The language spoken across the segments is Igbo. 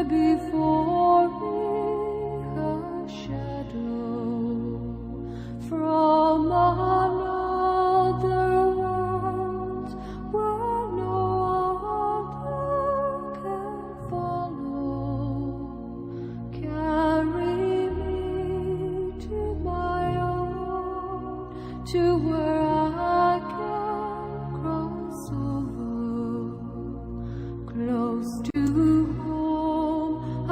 Before me a shadow from another world where no other can follow. Carry me to my own, to where I can cross over, close to home I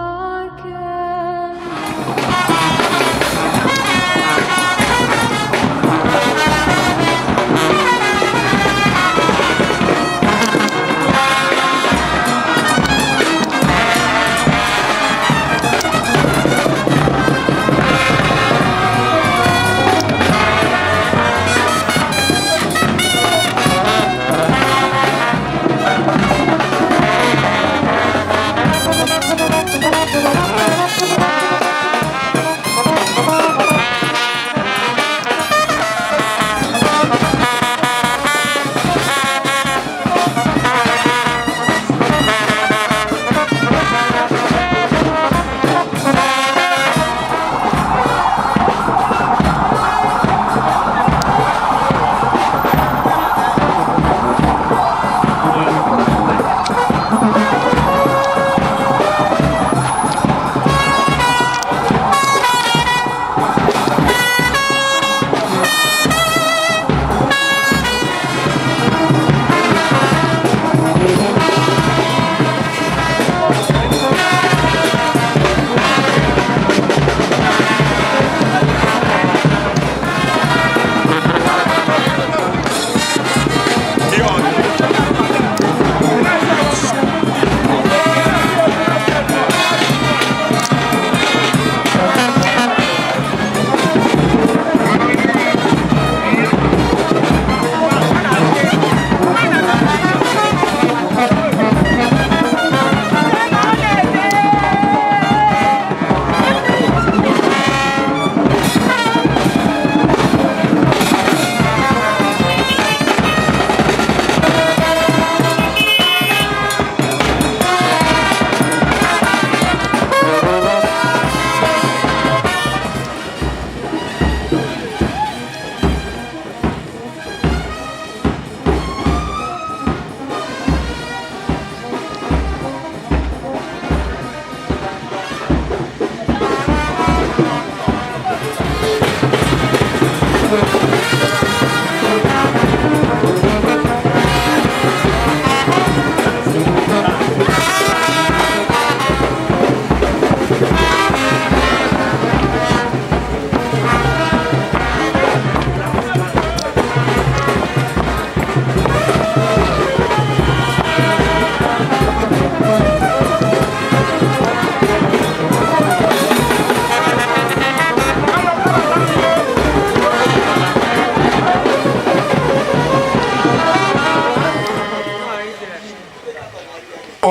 can.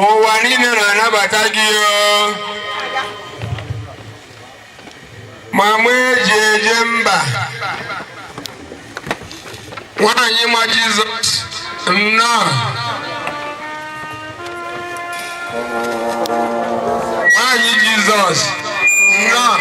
Ụwa niile na-anabata gị o. Mama eji eje mba, nwanyị ma Jizọs, nnọọ. Nwanyị Jizọs, nnọọ.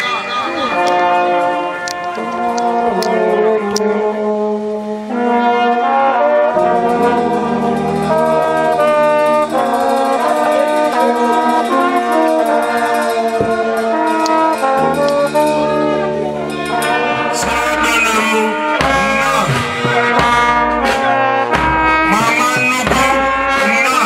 Mama nnukwu, nnọọ.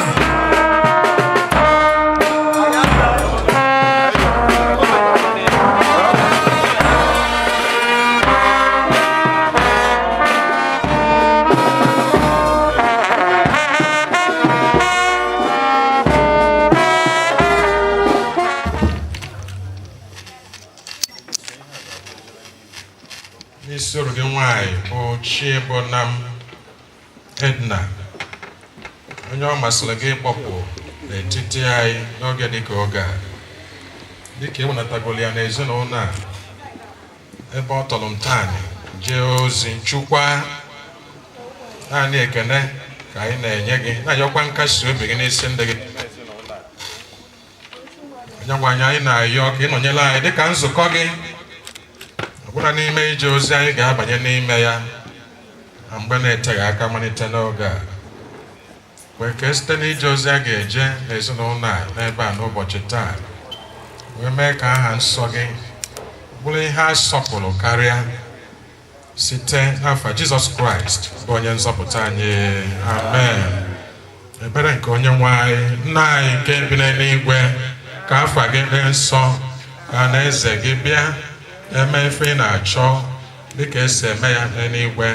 N'isi ọrụ gị nwanyị bụ Chiebonam Edna, onye ọ masịrị gị ịkpọpụ n'etiti anyị n'oge dịka oge a, dịka ịwenatagolo ya n'ezinụlọ a ebe ọ tọrọ ntọala jee ozi chukwa. Naanị ekene ka anyị na-enye gị, na-ayọkwa nkasi obi gị n'isi ndị gị. Onyenwe anyị, anyị na-ayọ ka ị nọnyere anyị dịka nzukọ gị, ọbụla n'ime ije ozi anyị ga-abanye n'ime ya na mgbe na-eteghị aka malite n'oge a. Kwee ka site n'ije ozi a ga-eje n'ezinụlọ a n'ebe a n'ụbọchị taa wee mee ka aha nsọ gị bụrụ ihe a sọpụrụ karịa, site n'afa Jizọs Kraịst bụ onye nzọpụta anyị. Amen. Ebere nke onye nwe anyị, nna anyị nke bi n'eluigwe, ka afa gị dị nsọ, ka alaeze gị bịa, eme ife ị na-achọ dịka esi eme ya n'eluigwe,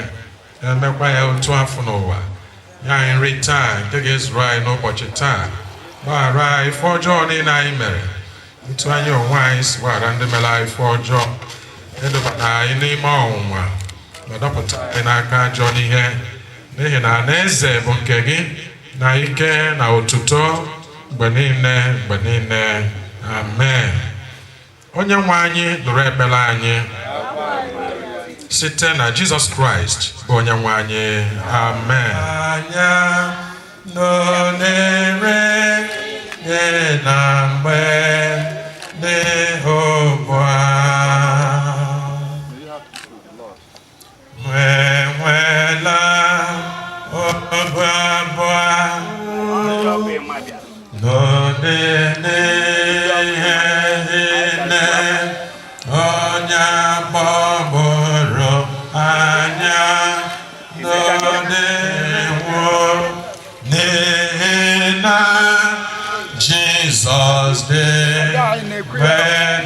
emekwa ya otu afọ n'ụwa. Nye anyị nri taa nke ga-ezuru anyị n'ụbọchị taa. Gbaghara anyị ife ọjọọ niile anyị mere, otu anyị onwe anyị si gbaghara ndị mere anyị ife ọjọọ. Edobana anyị n'ime ọnwụnwa, ma dọpụta anyị n'aka ajọ n'ihe, n'ihi na alaeze bụ nke gị, na ike, na otuto, mgbe niile mgbe niile. Amen. Onye nwe anyị, nụrụ ekpere anyị, site na Jizọs Kraịst bụ onye nwe anyị. Amen. Anya nọ na-ere nye na mgbe dị ugbu a, enwela obu abụọ n'ụdị n'ihe niile onye akpọgburu anya n'ọdịwo, n'ihi na Jizọs dị mgbe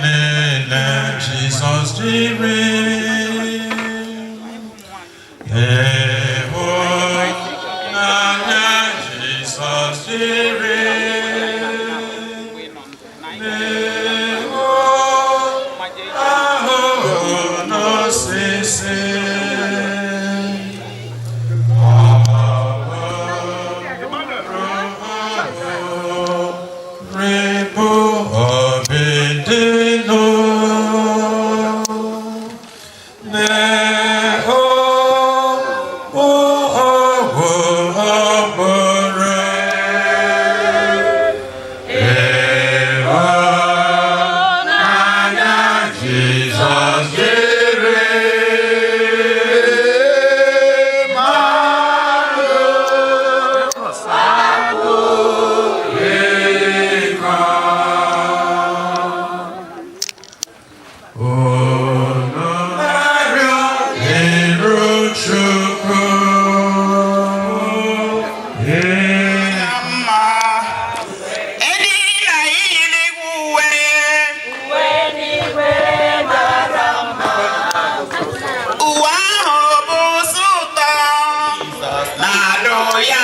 niile. Jizọs dịrị ịhụnanya, Jizọs dịrị n'ịhụ ahụhụ n'osisi. Ọ bụrụ rịbụ obi dị nụ n'ịhụ ọgwụ ọ bụrụ ịhụnanya Jizọs dịrị mmadụ ịkọ. Unu arịọ iru Chukwu. Mma edi na iyiri uwe. Uwe ahụ bụ sọ ụtọ na-alụ ya,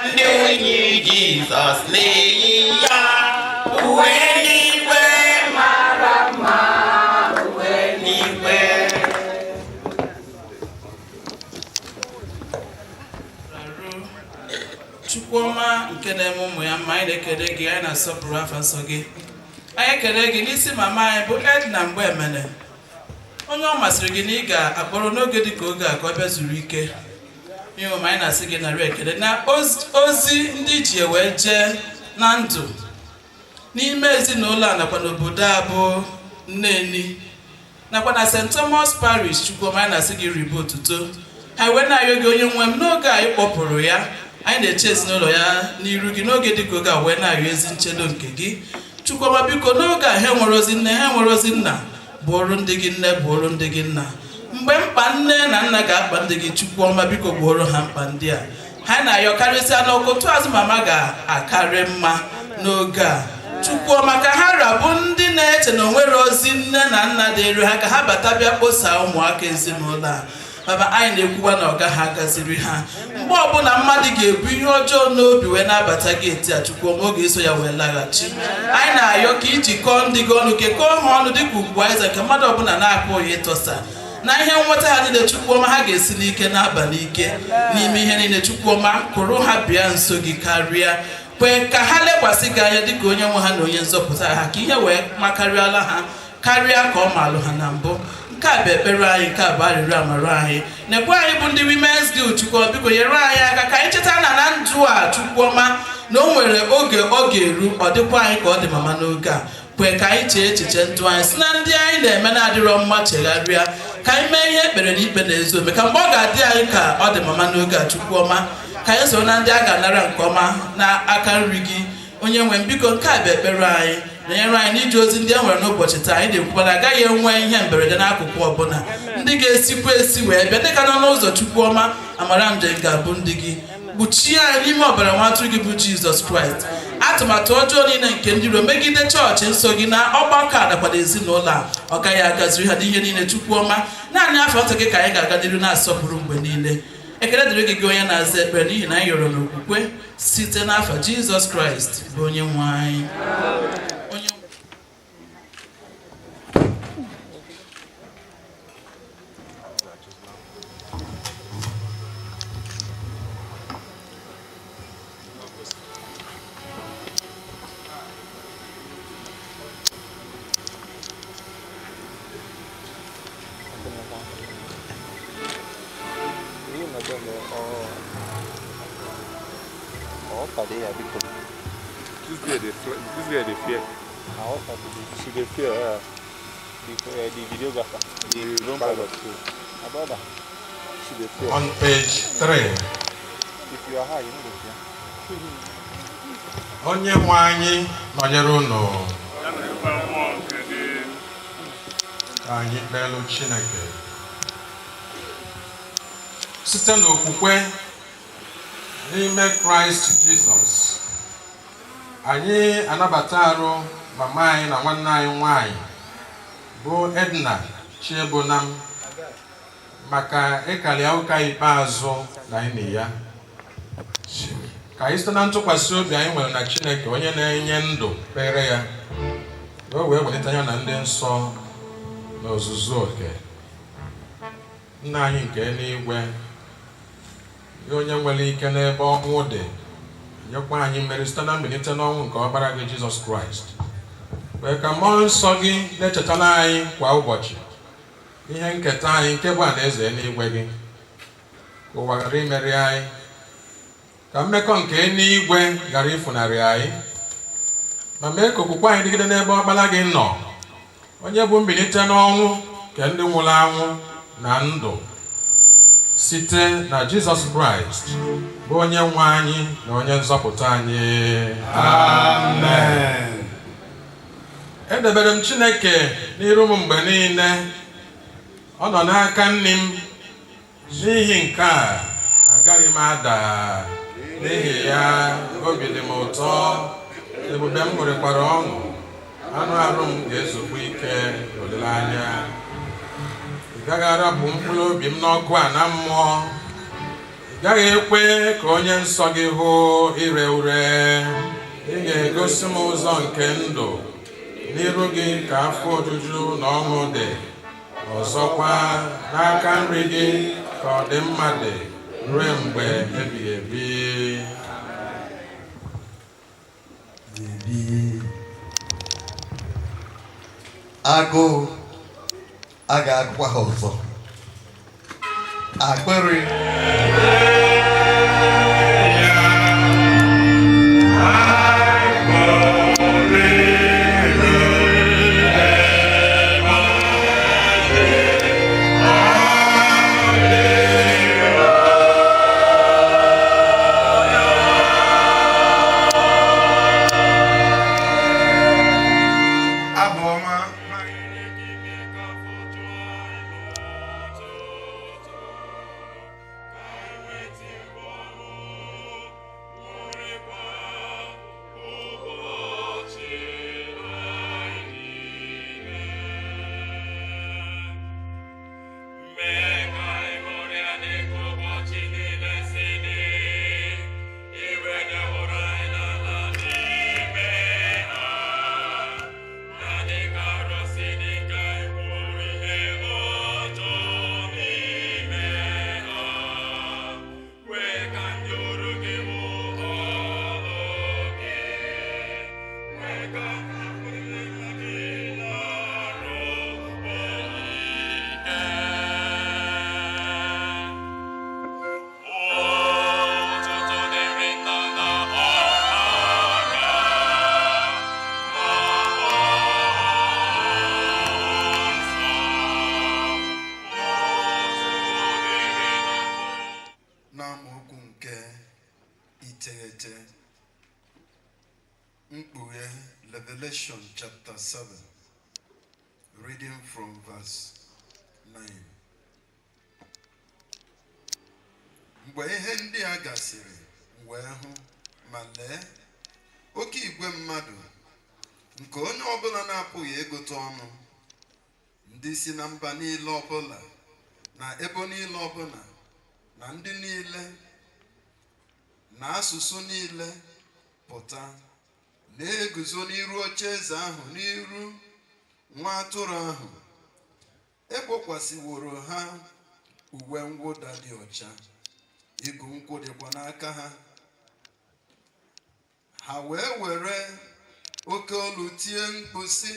ndị nwunye Jizọs na-eyi ya, uwe n'igwe mara mma, uwe n'igwe. Chukwuọma nke na-eme ụmụ ya mma, anyị na-ekele gị, anyị na-asọpụrụ afa nsọ gị. Anyị ekele gị n'isi mama anyị bụ Edna Mgbeemene, onye ọ masịrị gị na ị ga-akpọrọ n'oge dị ka oge a ka ọ bịa zuru ike. Ihe ọma, anyị na-asị gị narị ekele na ozi ndị ji wee jee na ndụ n'ime ezinụlọ a nakwa n'obodo a bụ Nneni nakwa na St. Thomas Parish. Chukwuọma, anyị na-asị gị ribe otuto. Ha wee na-arịọ gị, onye nwe m, n'oge a anyị kpọpụrụ ya, anyị na-eche ezinụlọ ya n'iru gị n'oge dịka oge a, wee na-arịọ ezi nchedo nke gị. Chukwuọma, biko, n'oge a ha nwere ozi nne, ha nwere ozi nna, bụrụ ndị gị nne, bụrụ ndị gị nna. Mgbe mkpa nne na nna ga-akpa ndị gị, Chukwuọma, biko, gboro ha mkpa ndị a. Ha na-ayọ karịsịa n'ọkụ tụ azụ mama ga-akarị mma n'oge a. Chukwuọma, ka ha rabụ ndị na-eche na onwere ozi nne na nna dịrị ha, ka ha bata bịa kposaa ụmụaka ezinụlọ a. Baba, anyị na-ekwuwa na ọ gaghị agaziri ha. Mgbe ọbụla mmadụ ga-ebu ihe ọjọọ n'obi wee na-abata geeti a, Chukwuọma, ọ ga-eso ya wee laghachi. Anyị na-ayọ ka ijikọọ ndị gị ọnụ, kekọọ ha ọnụ dịka ugwu eze nke mmadụ ọbụla na-apụghị ịtọsa na ihe nweta ha niile. Chukwuọma, ha ga-esi n'ike n'abalị ike n'ime ihe niile. Chukwuọma, kụrụ ha bịa nso gị karịa. Kwee ka ha lekwasị gị anya dịka onye nwe ha na onye nzọpụta ha, ka ihe wee makarịala ha karịa ka ọ maalụ ha na mbụ. Nke a bụ ekpere anyị, nke a bụ arịrịọ amara anyị. Na-ekwe anyị bụ ndị Women's Guild, Chukwuọma, biko, nyere anyị aka ka anyị cheta na ndụ a, Chukwuọma, na o nwere oge ọ ga-eru, ọ dịkwa anyị ka ọ dị mama n'oge a. Kwe ka anyị chee echiche ndụ anyị si na ndị anyị na-eme na-adịrọ mma chegharịa, ka anyị mee ihe ekpere na ikpe na ezi omume, ka mgbe ọ ga-adị anyị ka ọ dị mama n'oge a. Chukwu ọma, ka anyị soro na ndị a ga-anara nke ọma n'aka nri gị. Onye nwe m, biko, nke a bụ ekpere anyị. Na-enyere anyị n'ije ozi ndị e nwere n'ụbọchị taa. Anyị na-ekwukwa na agaghị enwe ihe mberede n'akụkụ ọbụla. Ndị ga-esikwa esi wee bịa dịka nọ n'ụzọ, Chukwu ọma, amara njem ga-abụ ndị gị. Kpuchie anyị n'ime ọbara nwa atụrụ gị bụ Jizọs Kraịst. Atụmatụ ọjọọ niile nke ndị iro megide chọọchị nsọ gị na ọgbakọ a nakwado ezinụlọ a, ọ gaghị agaziri ha n'ihe niile. Chukwu ọma, naanị afọ ntọ gị ka anyị ga-aga n'iru na-asọpụrụ mgbe niile. Ekele dịrị gị, gị onye na-aza ekpere, n'ihi na anyị yọrọ n'okwukwe site n'afọ Jizọs Kraịst bụ onye nwe anyị. Onye This girl dey this girl dey fear. She dey fear. Yeah. The videographer, the drone pilot too. My brother, She dey fear. On page 3. If you are high, you no go fear. Onye nwe anyị nọnyere unu. Ka anyị kpeelu Chineke. Site n'okwukwe n'ime Kraịst Jizọs, anyị anabata arụ mama anyị na nwanne anyị nwanyị bụ Edna Chiebonam maka ịkalịa ụka ikpeazụ na ini ya. Ka anyị site na ntụkwasị obi anyị nwere na Chineke onye na-enye ndụ kpere ya ka o wee welite ya na ndị nsọ n'ozuzu oke. Nna anyị nke eluigwe, gị onye nwere ike n'ebe ọnwụ dị, nyekwa anyị mmeri site na mbilite n'ọnwụ nke ọkpara gị Jizọs Kraịst, kwee ka mmụọ nsọ gị na-echetara anyị kwa ụbọchị ihe nketa anyị nke bụ alaeze eluigwe gị, ka ụwa ghara imeri anyị, ka mmekọ nke eluigwe ghara ifunarị anyị, ma mee ka okwukwe anyị dịgide n'ebe ọkpara gị nọ, onye bụ mbilite n'ọnwụ nke ndị nwụrụ anwụ na ndụ, site na Jizọs Kraịst bụ onye nwe anyị na onye nzọpụta anyị. Amen. Edebere m Chineke n'iru m mgbe niile, ọ nọ n'aka nri m, n'ihi nke a agaghị m ada. N'ihi ya obi dị m ụtọ, ebube m ṅụrịkwara ọṅụ, anụ arụ m ga-ezukwa ike n'olileanya. Ị gaghị arapụ mkpụrụ obi m n'ọkụ a na mmụọ, ị gaghị ekwe ka onye nsọ gị hụ ire ure. Ị ga-egosi m ụzọ nke ndụ, n'iru gị ka afọ ojuju na ọṅụ dị, ọzọkwa n'aka nri gị ka ọdịmma dị ruo mgbe ebighị ebi. Ebi agụụ a ga-agụkwa ha ọzọ, akpịrị. Abụ ọma. Mkpughe, Revelation chapter 7, reading from verse 9. Mgbe ihe ndị a gasịrị, m wee hụ, ma lee, oke igwe mmadụ nke onye ọbụla na-apụghị ịgụta ọnụ, ndị si na mba niile ọbụla na ebo niile ọbụla na ndị niile na asụsụ niile pụta, na-eguzo n'iru oche eze ahụ, n'iru nwa atụrụ ahụ. Egbokwasịworo ha uwe mwụda dị ọcha, igu nkwụ dịkwa n'aka ha. Ha wee were oke olu tie mkpu sị,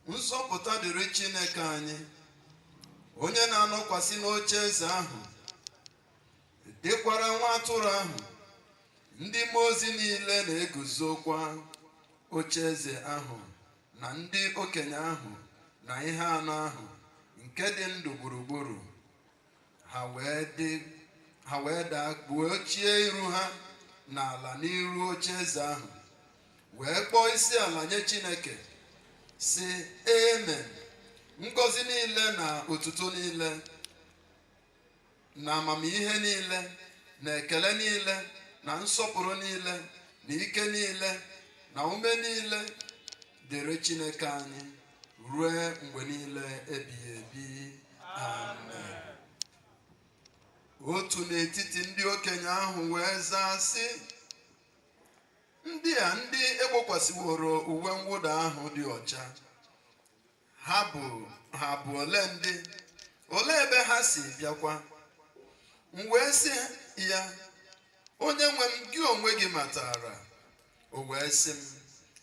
nzọpụta dịrị Chineke anyị, onye na-anọkwasị n'oche eze ahụ, dịkwara nwa atụrụ ahụ. Ndị mmụọ ozi niile na-eguzokwa oche eze ahụ na ndị okenye ahụ na ihe anọ ahụ nke dị ndụ gburugburu. Ha wee daa kpuchie iru ha n'ala n'iru oche eze ahụ, wee kpọọ isi ala nye Chineke, sị, amen. Ngọzi niile na otuto niile na amamihe niile na ekele niile na nsọpụrụ niile na ike niile na ume niile dịrị Chineke anyị ruo mgbe niile ebighị ebi. Amen. Otu n'etiti ndị okenye ahụ wee zaa sị, ndị a ndị egbokwasịworo uwe mwụda ahụ dị ọcha, ha bụ ole ndị? Olee ebe ha si bịakwa? M wee sị ya, onye nwe m, gị onwe gị matara. O wee sị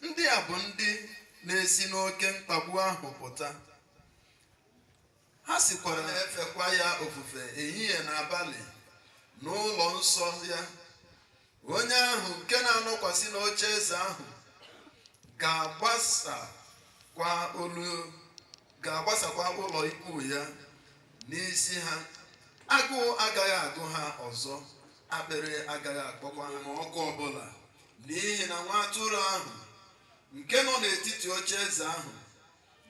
m, ndị a bụ ndị na-esi n'oke mkpagbu ahụ pụta. Ha sikwara na-efekwa ya ofufe ehihie na abalị n'ụlọ nsọ ya. Onye ahụ nke na-anọkwasị n'oche eze ahụ ga-agbasakwa ụlọ ikwu ya n'isi ha. Agụụ agaghị agụ ha ọzọ, akpịrị agaghị akpọkwa ha ma ọkụ ọbụla, n'ihi na nwa atụrụ ahụ nke nọ n'etiti oche eze ahụ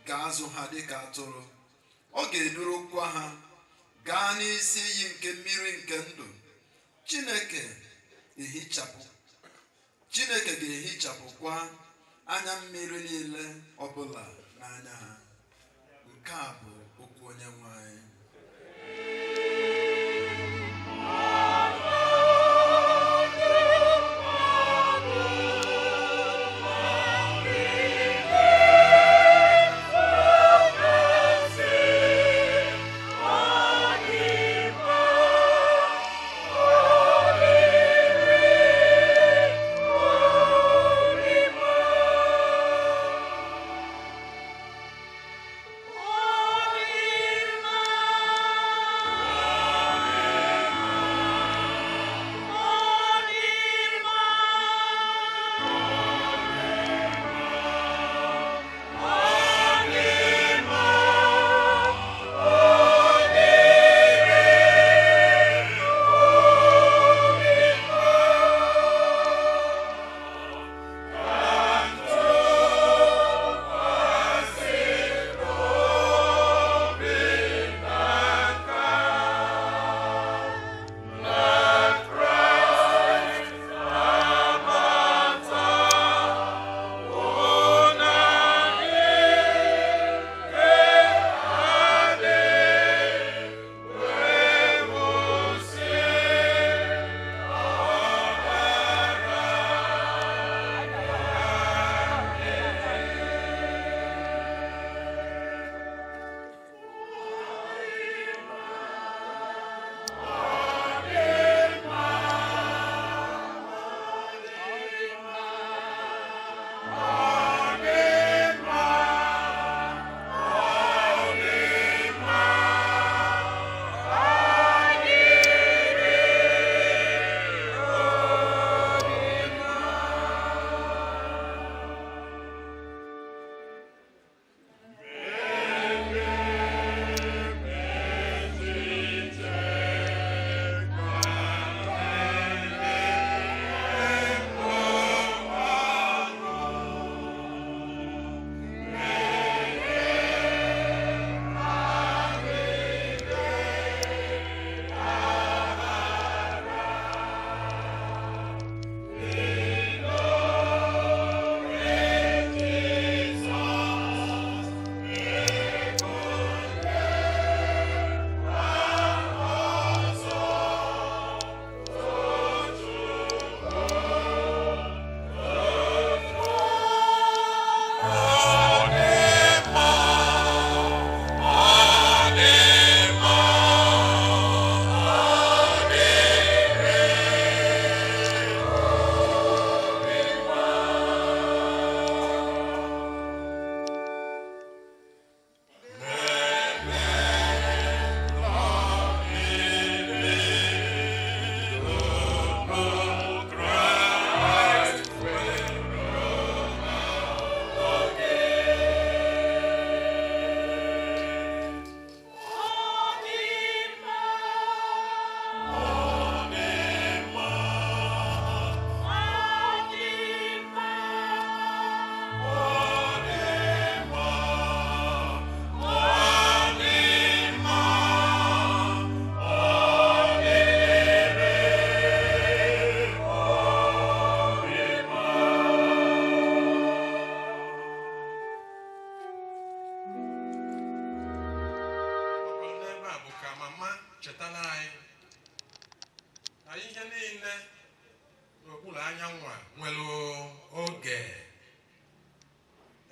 ga-azụ ha dịka atụrụ. Ọ ga-edurukwa ha gaa n'isi iyi nke mmiri nke ndụ. Chineke ga-ehichapụkwa anya mmiri niile ọbụla n'anya ha. Nke a bụ okwu onye nwe anyị. Holy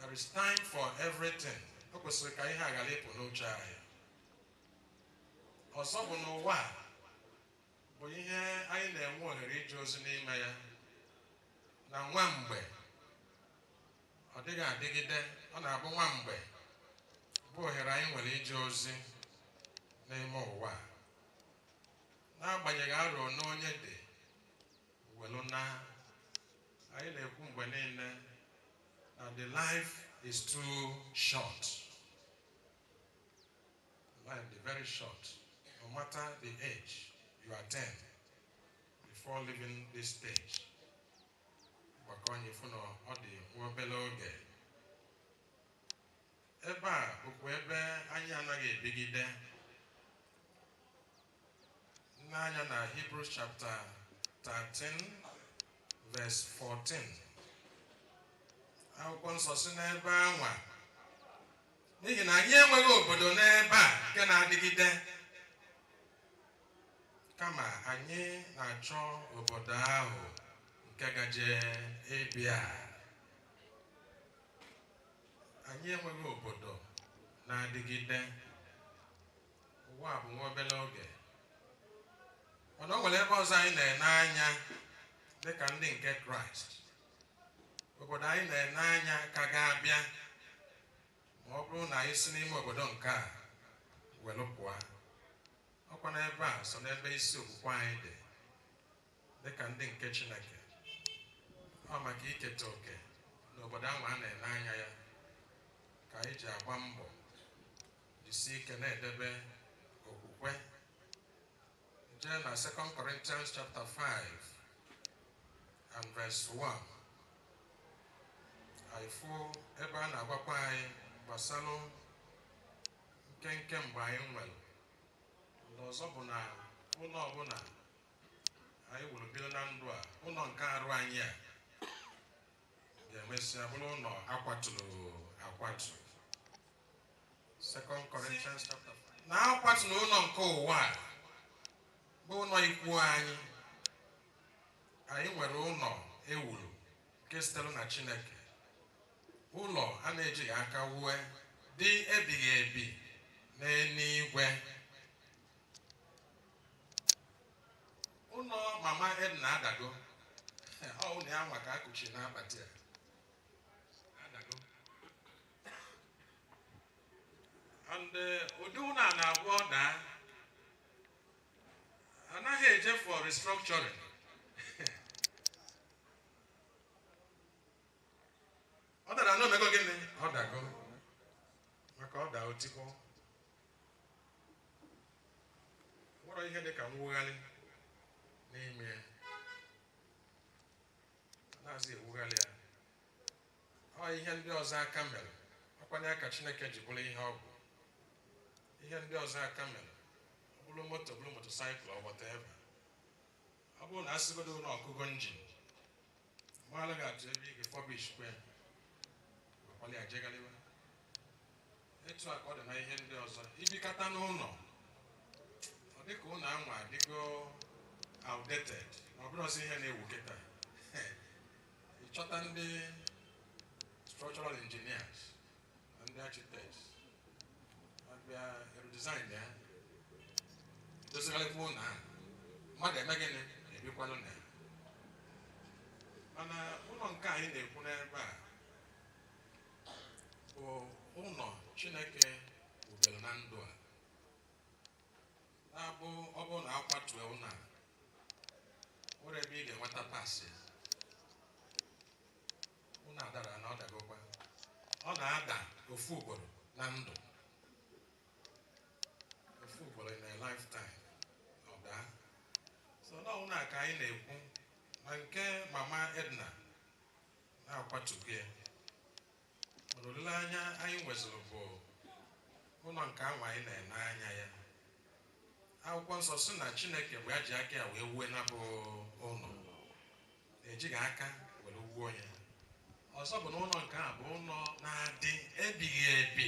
There is time for everything. O kwesịrị ka ihe a ghara ịpụ n'uche anyị. Ọzọ bụ n'ụwa a bụ ihe anyị na-enwe ohere ije ozi n'ime ya na nwa mgbe ọ dịghị adịgide, ọ na-abụ nwa mgbe bụ ohere anyị nwere ije ozi n'ime ụwa a. N'agbanyeghị arọ n'onye dị welu na anyị na-ekwu mgbe niile na the life is too short. Life is very short. No matter the age you attain before leaving this stage. Gbakọ anyị fụ na ọ dị nwa obere oge. Ebe a bụkwa ebe anyị anaghị ebigide. N'anya na Hebrews chapter 13 verse 14. Akwụkwọ nsọ si n'ebe anwa, n'ihi na anyị enweghị obodo n'ebe a nke na-adịgide, kama anyị na-achọ obodo ahụ nke gaje ịbịa. Anyị enweghị obodo na-adịgide. Ụwa bụ nwa obere oge. Mana o nwere ebe ọzọ anyị na-ene anya dịka ndị nke Kraịst. Obodo anyị na-ene anya ka ga-abịa ma ọ bụrụ na anyị si n'ime obodo nke a welu pụọ. Ọkwa n'ebe a so n'ebe isi okwukwe anyị dị dịka ndị nke Chineke. Ọ maka iketa oke n'obodo ahụ a na-ene anya ya ka anyị ji agba mbọ jisie ike na-edebe okwukwe. Jee na 2 Corinthians chapter 5 and verse 1. Anyị fụ ebe a na-agwakwa anyị gbasara nkenke mgbe anyị nwere. Ndị ọzọ bụ na ụlọ ọbụla anyị wuru bido na ndụ a, ụlọ nke arụ anyị a ga-emesịa bụrụ ụlọ akwaturu akwatu. 2 Corinthians chapter 5. Na akwaturu ụlọ nke ụwa a bụ ụlọ ikwu anyị. Anyị nwere ụlọ ewuru nke sitere na Chineke. Ụlọ a na-ejighị aka wue dị ebighị ebi n'eluigwe. Ụlọ mama Edna adago. Ọ ụlọ ya nwa ka akụchiri n'akpati a. Adago. And ụdị ụlọ a na-abụ ọ daa, anaghị eje for restructuring. Ọ dara na omego gịnị? Ọ dago. Maka ọ daa otikpọ. Nwere ihe dị ka mwugharị n'ime ya. Na-azị ewugharị ya. Ọ ihe ndị ọzọ aka mere. Ọkwanye aka Chineke ji bụrụ ihe ọ bụ. Ihe ndị ọzọ aka mere. Ọ bụrụ moto, bụrụ motocycle or whatever. Ọ bụrụ na asịgodo na ọkụgo njin, mgbaala ga-atụ ebe ị ga-efọbish kwe ya. Wekwala ya jegharịwa. Etu a ka ọ dị na ihe ndị ọzọ. Ibikata n'ụlọ, ọ dịka ụlọ anwa adịgo outdated, na ọ bụrụzi ihe na-ewu kịta. Ị chọta ndị structural engineers na ndị architects abịa redesign ya, dozigharịkwa ụlọ ahụ. Mmadụ eme gịnị? Ebikwanụ na ya. Mana ụlọ nke anyị na-ekwu n'ebe a bụ ụlọ Chineke wubere na ndụ a. Na-abụ ọ bụrụ na akwatue ụlọ a, nwere ebe ị ga-enweta paasị. Ụlọ adara na ọ dagokwa. Ọ na-ada ofu ugboro na ndụ. Ofu ugboro in a lifetime. Ọ daa. So na ụlọ a ka anyị na-ekwu na nke mama Edna na-akwatugo ya. Mana olileanya anyị nweziri bụ ụlọ nke ahụ anyị na-ene anya ya. Akwụkwọ nsọ sị na Chineke bụ ya ji aka ya wee wue na bụ ụlọ. Ejighị aka were wuo ya. Ọzọ bụ na ụlọ nke a bụ ụlọ na-adị ebighị ebi.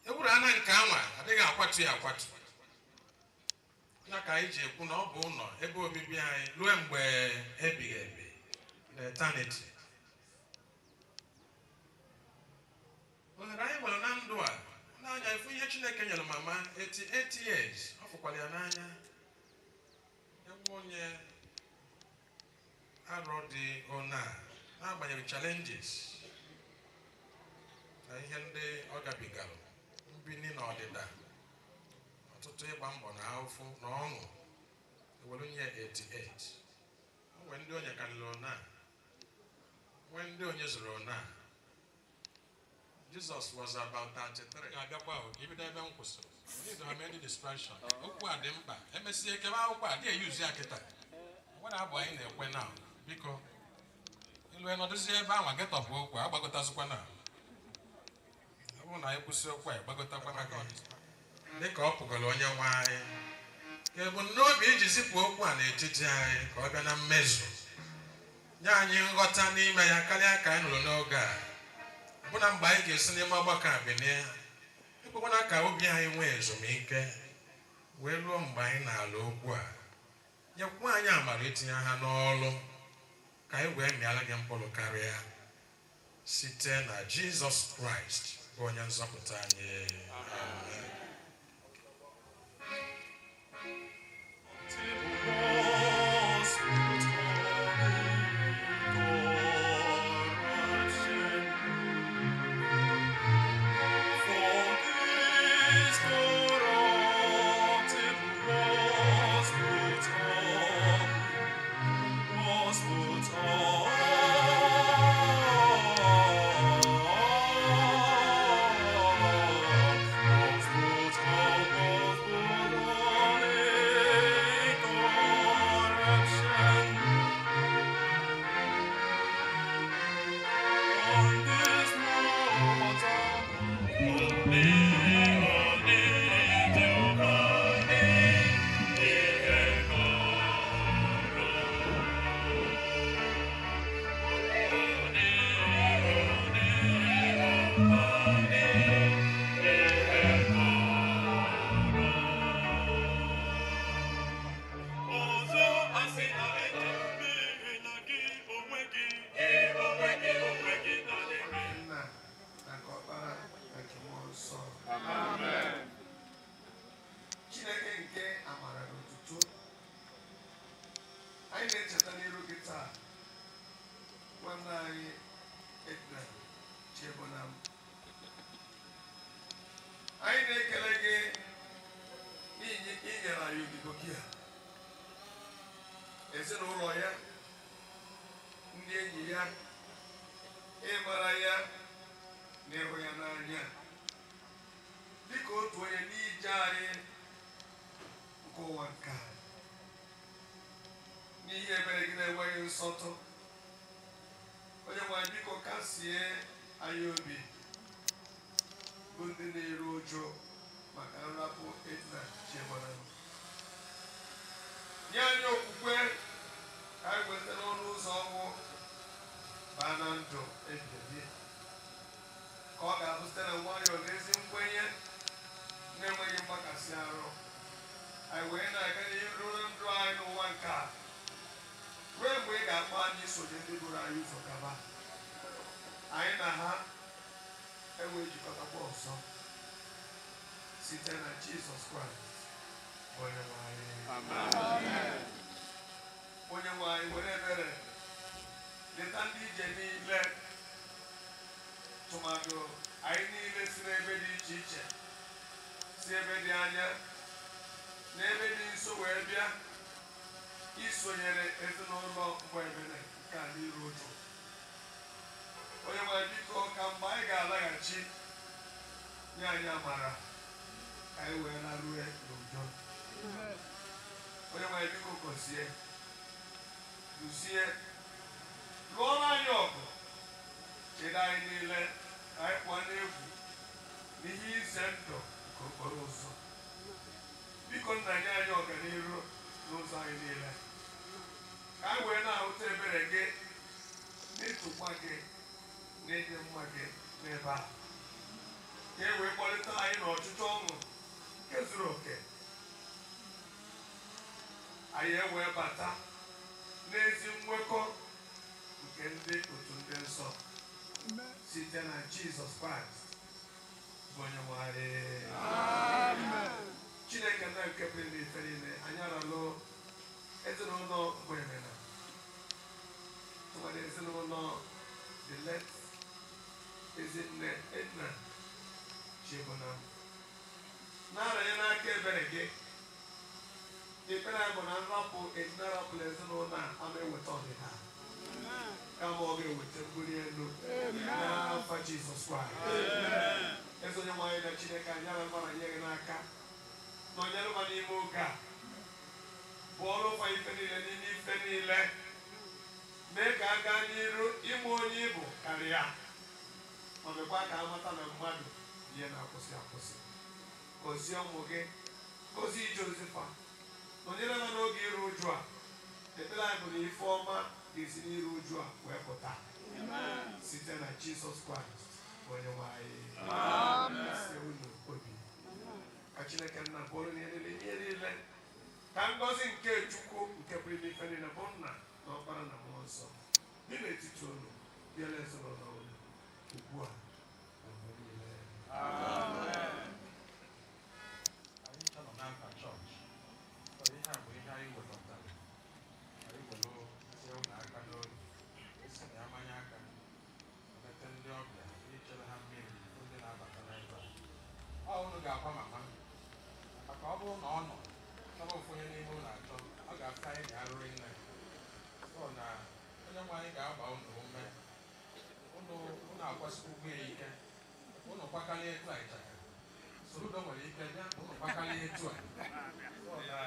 Ewuru ana nke anwa adịghị akwatu ya akwatu. Ya ka anyị ji ekwu na ọ bụ ụlọ ebe obibi anyị ruo mgbe ebighị ebi na eternity. Chineke nyere mama 88 years, ọ fụkwara ya n'anya. Egwu onye arọ dị ona n'agbanyeghị challenges na ihe ndị ọ gabigara, mbini na ọdịda, ọtụtụ ịgba mbọ na ahụfụ na ọṅụ, ewere nye 88. O nwee ndị onye karịrị ona, nwee ndị onye zụrụ ona. Jesus was about 33. Ga-abịakwa o, ka ibido ebe m kwụsịrị. We need to have any distraction. Okwu a dị mkpa. Emesie ekebe akwụkwọ a, ga-eyuzu ya kịta. Nwere abụ anyị na-ekwe na biko. Ilu nọdụzie ebe ahụ getọpụ okwu a, agbagotazikwa na. Ọ bụrụ na anyị kwụsị okwu a, gbagotakwa maka dịka ọ pụgoro onye nwe anyị. Ka ebumnobi iji zipụ okwu a n'etiti anyị ka ọ bịa na mmezu. Nye anyị nghọta n'ime ya karịa ka anyị nụrụ n'oge a. Ọbụna mgbe anyị ga-esi n'ime ọgbakọ a bilie, ekwekwana ka obi anyị nwee ezumike wee ruo mgbe anyị na-alụ okwu a. Nyekwa anyị amara itinye ha n'ọlụ ka anyị wee mịara gị mkpụrụ karịa site na Jizọs Kraịst bụ onye nzọpụta anyị. Amen. Chineke nke amara na otuto, anyị na-echeta n'iru gị taa nwanne anyị Edna Chiebonam. Anyị na-ekele gị n'ihi inyere anyị odibo gị a, ezinụlọ ya, ndị enyi ya, ịmara ya na ịhụ ya n'anya dịka otu onye n'ije anyị nke ụwa nke a. N'ihe ebere gị na-enweghị nsọtụ, onye nwe anyị biko kasie anyị obi bụ ndị na-eru ụjụ maka nrapụ Edna Chiebonam. Nye anyị okwukwe ka anyị weta n'ọnụ ụzọ ọnwụ baa na ndụ ebighị ebi, ka ọ ga-abụ site na nwayọọ na ezi nkwenye na-enweghị mgbakasị arụ anyị wee na-aga n'iru na ndụ anyị n'ụwa nke a ruo mgbe ị ga-akpọ anyị isonye ndị buru anyị ụzọ gaba, anyị na ha ewee jikọtakwa ọzọ site na Jizọs Kraịst onye nwe anyị. Onye nwe anyị were ebere leta ndị ije niile, tụmadụ anyị niile si n'ebe dị iche iche, si ebe dị anya n'ebe dị nso wee bịa isonyere ezinụlọ Mgbaebele nke a n'iru ụjụ. Onye nwe anyị biko ka mgbe anyị ga-alaghachi nye anyị amara ka anyị wee larue n'udo. Onye nwe anyị biko gọzie, duzie, lụọrọ anyị ọgụ, chedo anyị niile ka anyị pụọ n'egwu n'ihe ize ndụ nke okporo ụzọ. Biko nna, nye anyị ọganiru n'ụzọ anyị niile ka anyị wee na-ahụta ebere gị n'ịtụkwa gị na ịdị mma gị n'ebe a, ka e wee kpọlite anyị n'ọchịchọ ọṅụ nke zuru oke, anyị ewee bata n'ezi nwekọ nke ndị otu ndị nsọ site na Jizọs Kraịst bụ onye nwe anyị. Chineke nna nke pụrụ ime ife niile, anyị aralụ ezinụlọ Mgbemena, tụmadị ezinụlọ the late Ezinne Edna Chiebonam, na-aranye n'aka ebere gị. Ekpere anyị bụ na nrapụ Edna rapụrụ ezinụlọ a ama eweta ọdịda, kama ọ ga-eweta mbuli elu n'afa Jizọs Kraịst. Eze onye nwe anyị na Chineke, anyị aranye gị n'aka nọnyere ma n'ime oge a, bụ ọrụ ụfa ife niile n'ime ife niile, mee ka a gaa n'iru ịmụ onye ịbụ karịa, ma mekwa ka a mata na mmadụ ihe na-akwụsị akwụsị. Gọzie ụmụ gị, gọzie ije ozifa, nọnyere ha n'oge iru uju a. Ekpere anyị bụ na ife ọma ga-esi n'iru uju a wee pụta site na Jizọs Kraịst onye nwe anyị. Sie unu obi ka Chineke nna bụrụ ihe niile ihe niile, ka ngọzi nke Chukwu nke pụrụ ime ife niile bụ nna na ọkpara na mmụọ nsọ dị n'etiti unu, bịala ezinụlọ unu ugbu a na mgbe niile. Anyị nọ n'afa chọọchị. Ọ ihe a bụ ihe anyị wekọtara. Anyị were tie unu aka n'obi, esi na ya manye aka, leta ndị ọbịa, ndị chere ha mmiri, ndị na-abata n'ebe a. Ọ unu ga-akwa mama, maka ọ bụrụ na ọ nọ chọrọ ofu onye n'ime unu achọ, ọ ga-asa anyị ga-arụrị nne. So na onye nwe anyị ga-agba unu ume, unu akwasịkwa ya ike, unu kwakarịa etu a ịchaka. Soludo nwere ike bịa unu kwakarịa etu a. So na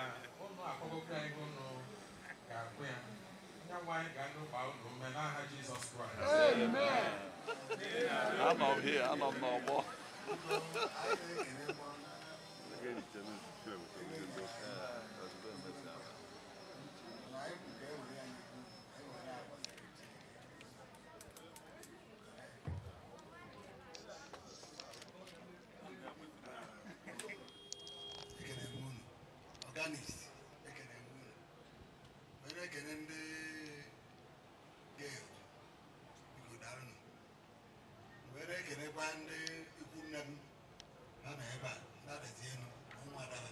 unu akwagokwa ya ego unu ga-akwụ ya. Onye nwe anyị ga-anụ gbaa unu ume n'aha Jizọs Kraịst. Anọ m here, anọ m n'ọgbọ. Ekene m unu organist, ekene m unu, were ekene ndị guild, biko daalụnụ, were ekenekwa ndị ikwu nne m ha nọ ebe a, ndị adazi elu na ụmụada ha.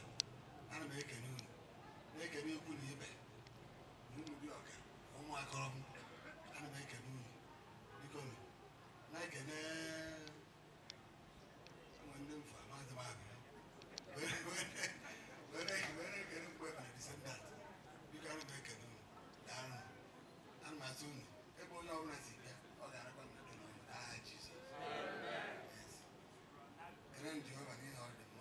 Ana m ekene unu, na-ekene ikwu na ibe na ụmụ dị ọka na ụmụ akọrọ m. Ana m ekene unu, biko nụ, na-ekene nwanne m fa maazị m abịa were ekene mgbe na descendant, biko ana m ekene unu, daalụ. Ana m asị unu ebe onye ọbụla si bịa, ọ ga-arakwa m n'udo n'ọnụ n'aha Jizọs. Yes. Ekene m Jehova n'ihi ọ dị mma.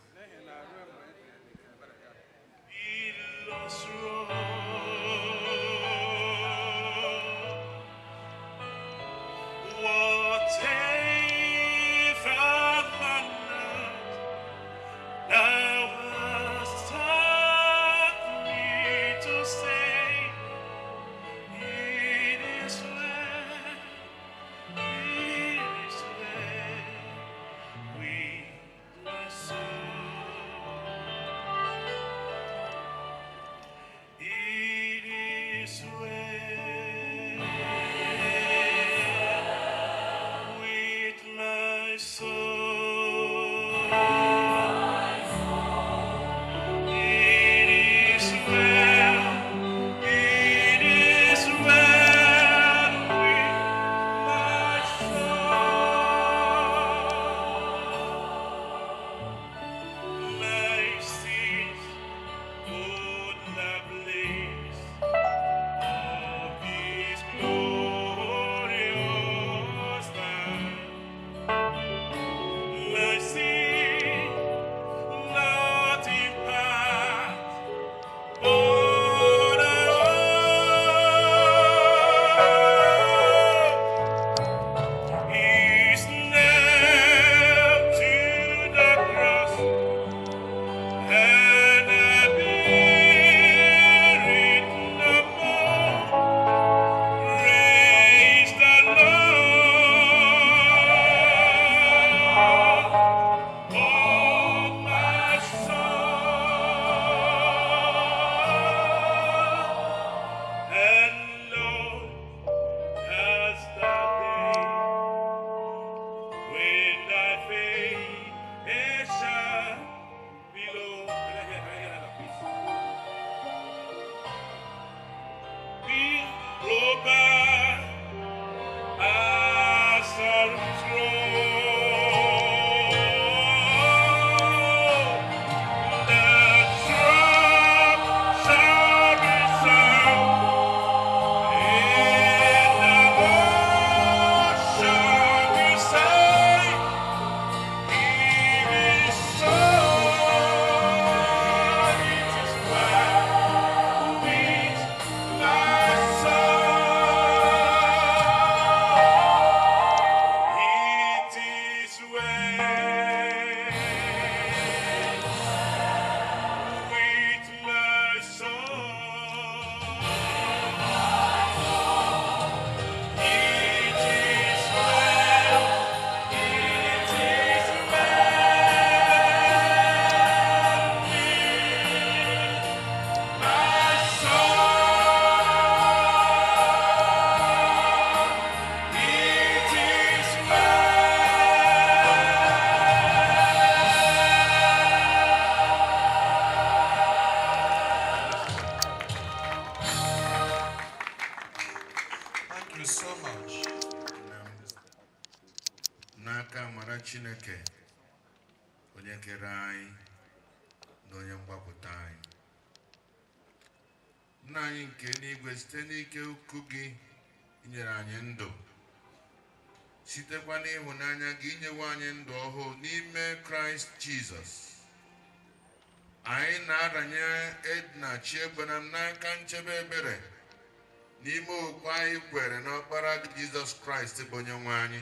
Thank you so much. N'aka amara Chineke, onye kere anyị na onye mgbapụta anyị. Nna anyị nke eluigwe, site n'ike ukwu gị inyere anyị ndụ, sitekwa n'ịhụnanya gị inyewe anyị ndụ ọhụụ n'ime Kraịst Jizọs. Anyị na-aranye Edna Chiegbenam n'aka nchebe ebere n'ime okwu anyị kwere n'ọkpara Jizọs Kraịst bụ onye nwe anyị,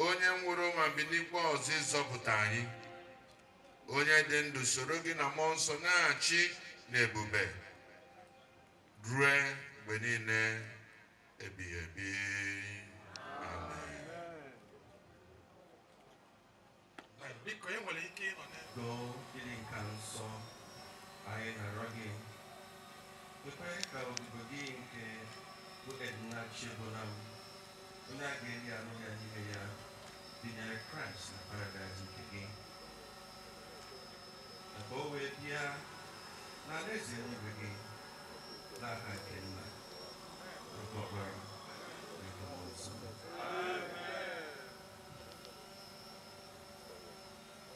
onye nwụrụ ma bilikwa ọzọ ịzọpụta anyị, onye dị ndụ soro gị na mmụọ nsọ na-achị n'ebube rue mgbe niile ebighị ebi. Amen. Biko, ị nwere ike ịnọ n'ebe. Doo ịdị nka nsọ anyị na-arịọ gị, ekwe ka odibo gị nke bụ Edna Chiebonam, onye a ga-eri anụ ya n'ime ya, binyere Kraịst na paradaịs nke gị, na ka o wee bịa n'alaeze eluigwe gị n'aha nke Nna na nke Ọkpara na nke Mmụọ Nsọ.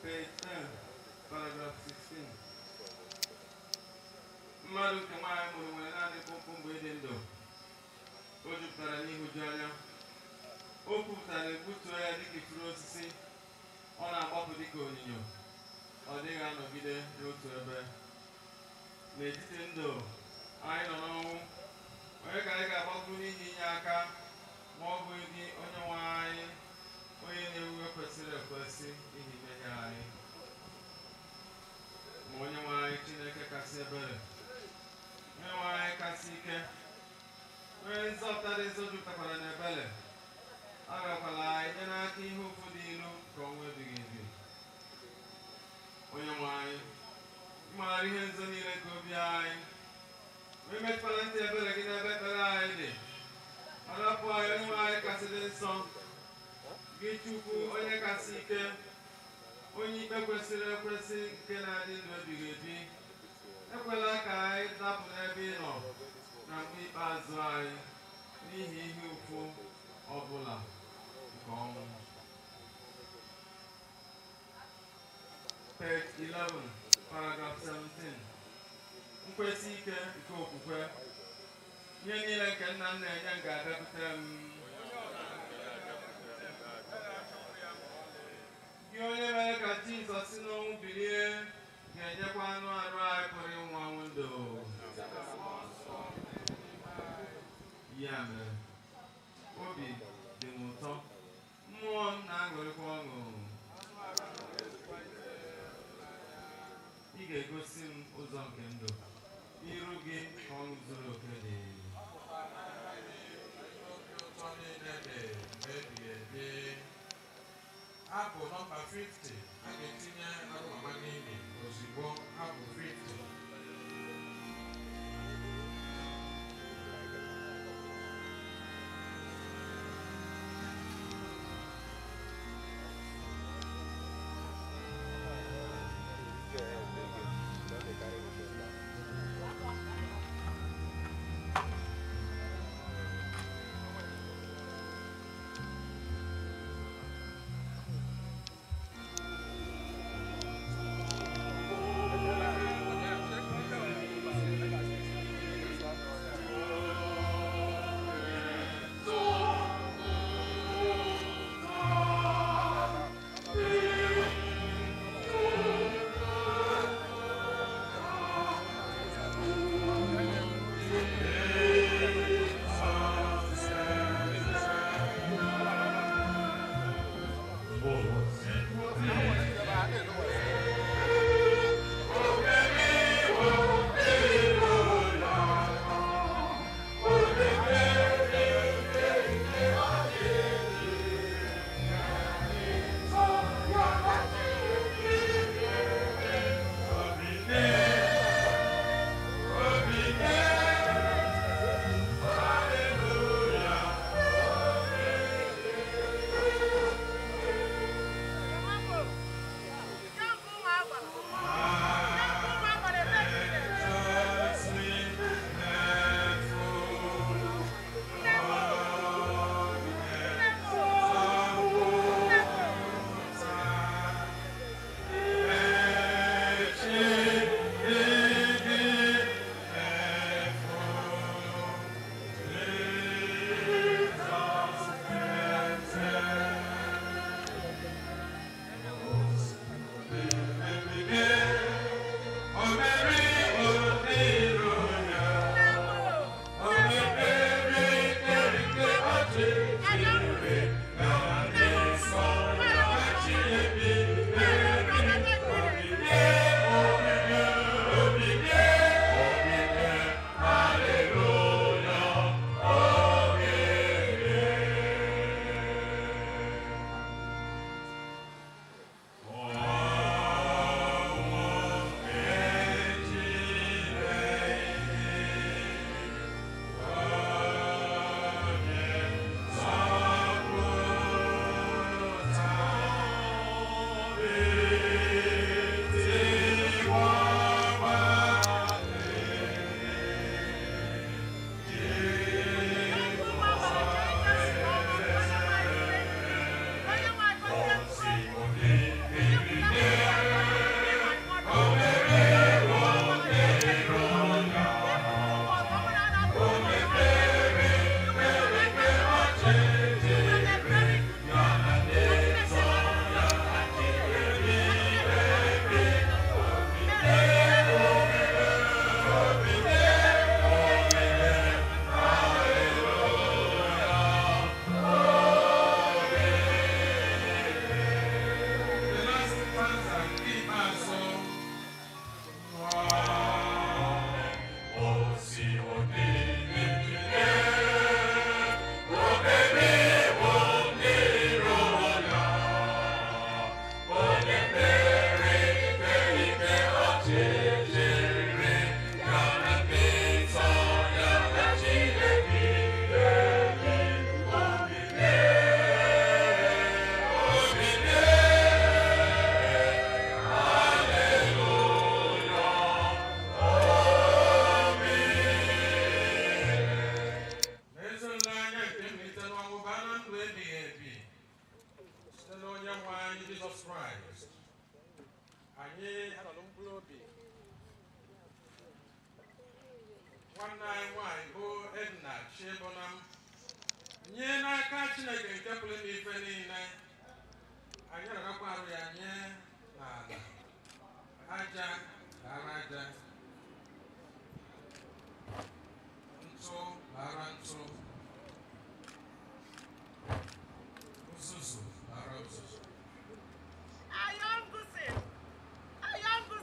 Page 10, paragraph 16. Mmadụ nke nwaanyị mụrụ nwere naanị mkpụmkpụ mgbe ịdị ndụ. O jupụtara n'ịhụju anya. O kwupụtara egbutuo ya dịka ifuru osisi. Ọ na-agbapụ dịka onyinyo. Ọ dịghị anọgide n'otu ebe. N'etiti ndụ, anyị nọ n'ọnwụ. Onye ka anyị ga-agbapụ n'ihi inye aka ma ọ bụghị gị, onye nwe anyị, onye na-ewe kwesịrị ekwesị n'ihi mmehie anyị. Ma onye nwe anyị Chineke kasị ebere, onye nwe anyị kasị ike, onye nzọpụta dị nso jupụtakwara n'ebere, arịọkwala anyị nye n'aka ihe ụfụ dị ilu ka ọnwụ ebighị ebi. Onye nwe anyị, ị maara ihe nzo niile nke obi anyị, onye metụkwara ntị ebere gị n'ebe ekpere anyị dị. Arapụ anyị, onye nwe anyị kasị dị nsọ, gị Chukwu onye kasị ike, onye ikpe kwesịrị ekwesị nke na-adị ndụ ebighị ebi, ekwela ka anyị dapụ n'ebe ị nọ na mgbe ikpeazụ anyị n'ihi ihe ụfụ ọbụla nke ọnwụ. Page 11, paragraph 17. Nkwesị ike nke okwukwe. Ihe niile nke nna m na-enye m ga-abịakwute m. Gị onye mere ka Jizọs si n'ọnwụ bilie ga-enyekwa anụ arụ anyị pụrụ ịnwụ anwụ ndụ. Ya mere, obi dị m ụtọ, mmụọ m na-aṅụrịkwa ọṅụ. Ị ga-egosi m ụzọ nke ndụ, n'iru gị ka ọṅụ zuru oke dị. Ụtọ niile dị mgbe ebighị ebi. Abụ nọmba 50, a ga-etinye arụ mama n'imi ozugbo. Abụ 50. n'ọnwụ baa na ndụ ebighị ebi site n'onye nwe anyị Jizọs Kraịst. Anyị arọrọ mkpụrụ obi nwanne anyị nwanyị bụ Edna Chiebonam nye n'aka Chineke nke pụrụ ime ife niile. Anyị arọrọkwa arụ ya nye n'ala aja lara aja, ntụ lara ntụ, uzuzu lara uzuzu.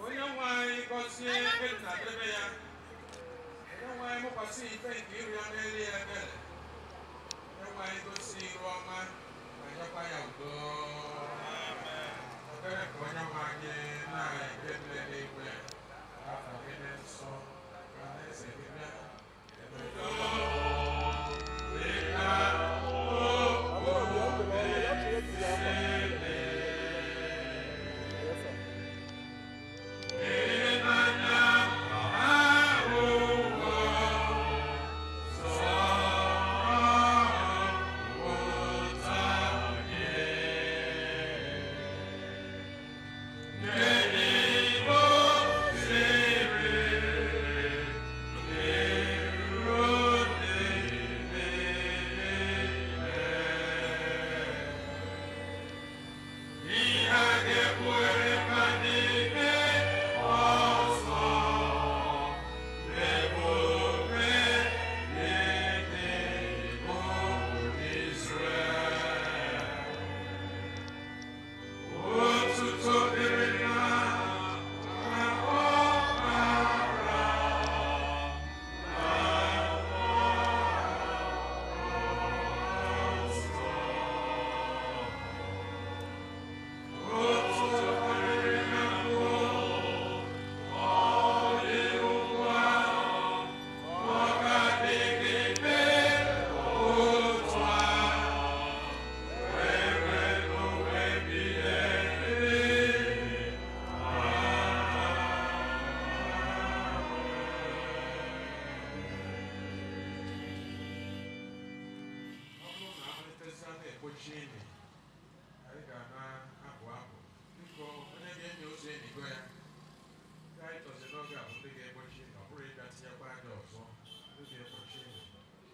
Onye nwe anyị gọzie Edna debe ya. Onye nwe anyị mụkwasị ife nke iru ya n'elu ya ebere. Onye nwe anyị gosi iru ọma ma nyekwa ya udo. Ebere ka onye nwe anyị na-eke nne n'igwe, afọ gị dị nsọ, ka alaeze gị bịa. Dịka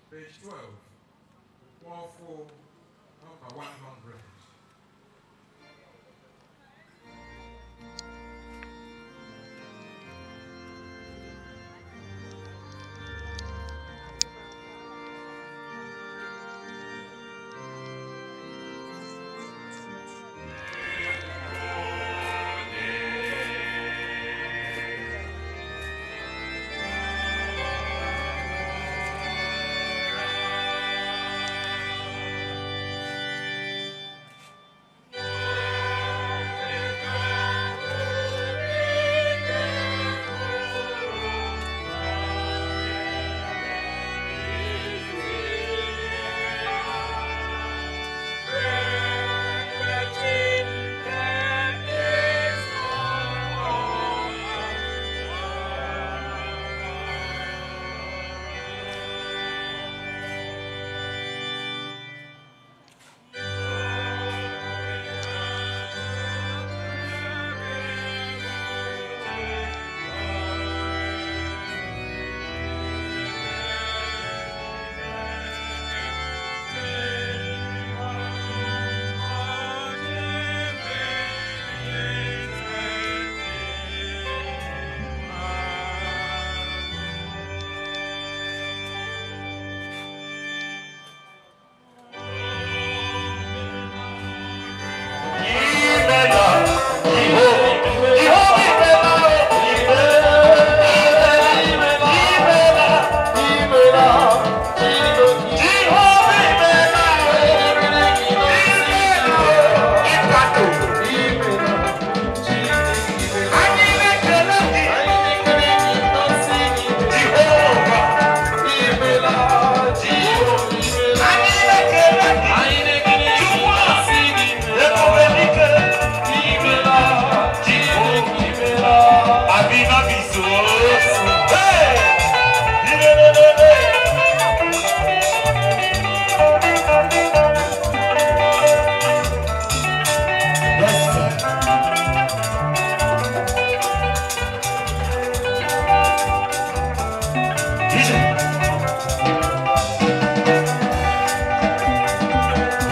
Page 12, 4, number 100.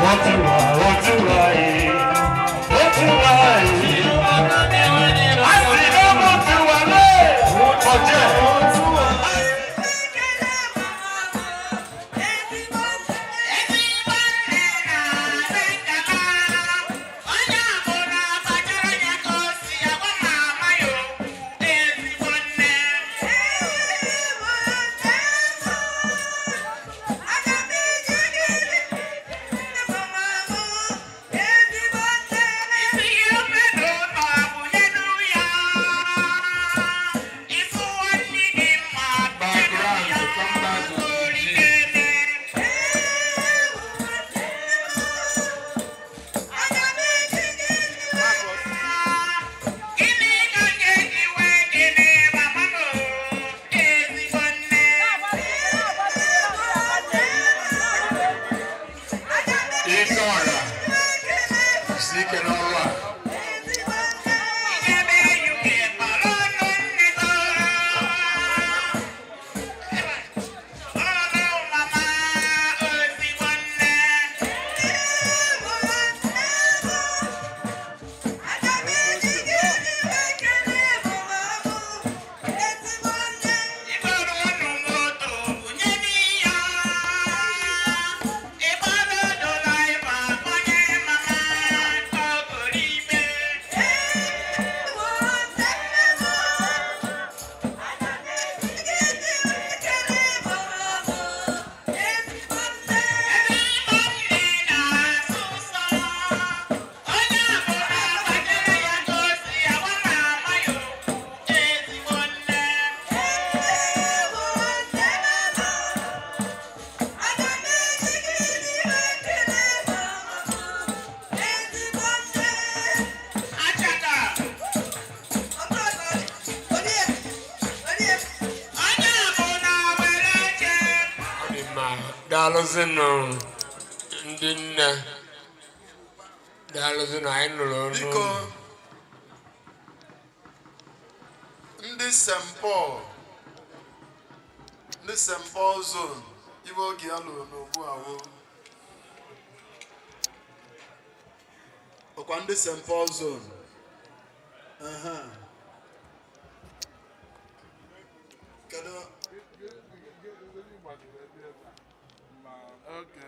Ó ti wà yìí, ó ti wà yìí. A sì ní mo ti wà lé ọjẹ́. Background, come back to G. Ike ọra, si ike n'ọrụ a. Ọ dị mma, daalụzinụ ndị nne, daalụzinụ, anyị nụrụ ọnụ Biko, unu. Ndị St. Paul, ndị St. Paul zone, ibe oge ya lụrụ n'ugbu a wo. Ọkwa ndị St. Paul zone. Aha. Kedu? Okay.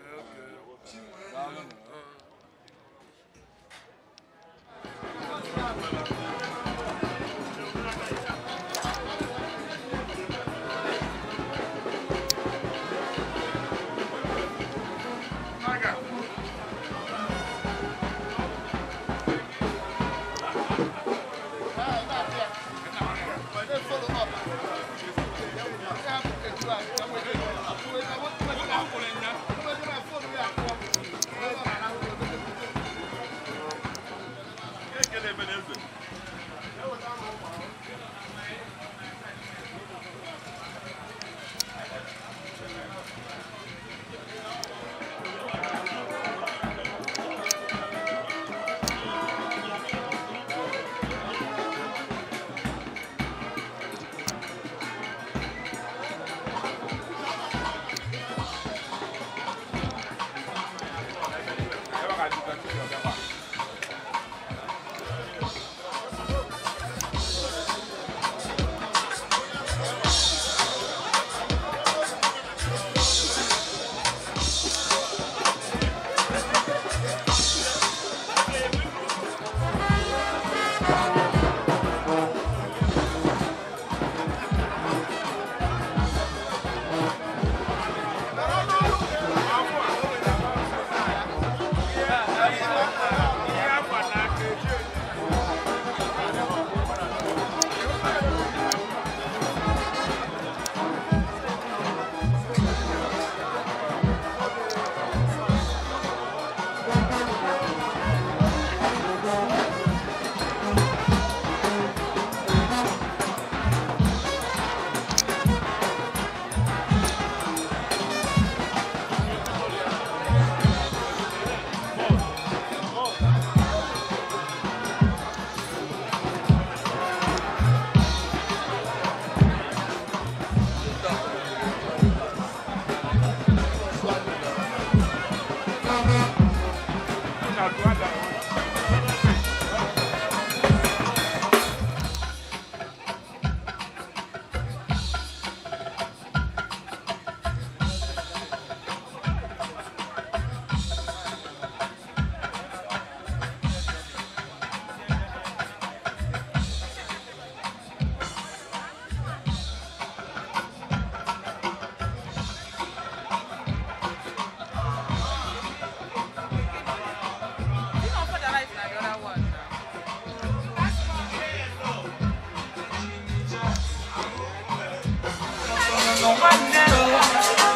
Nwanne o,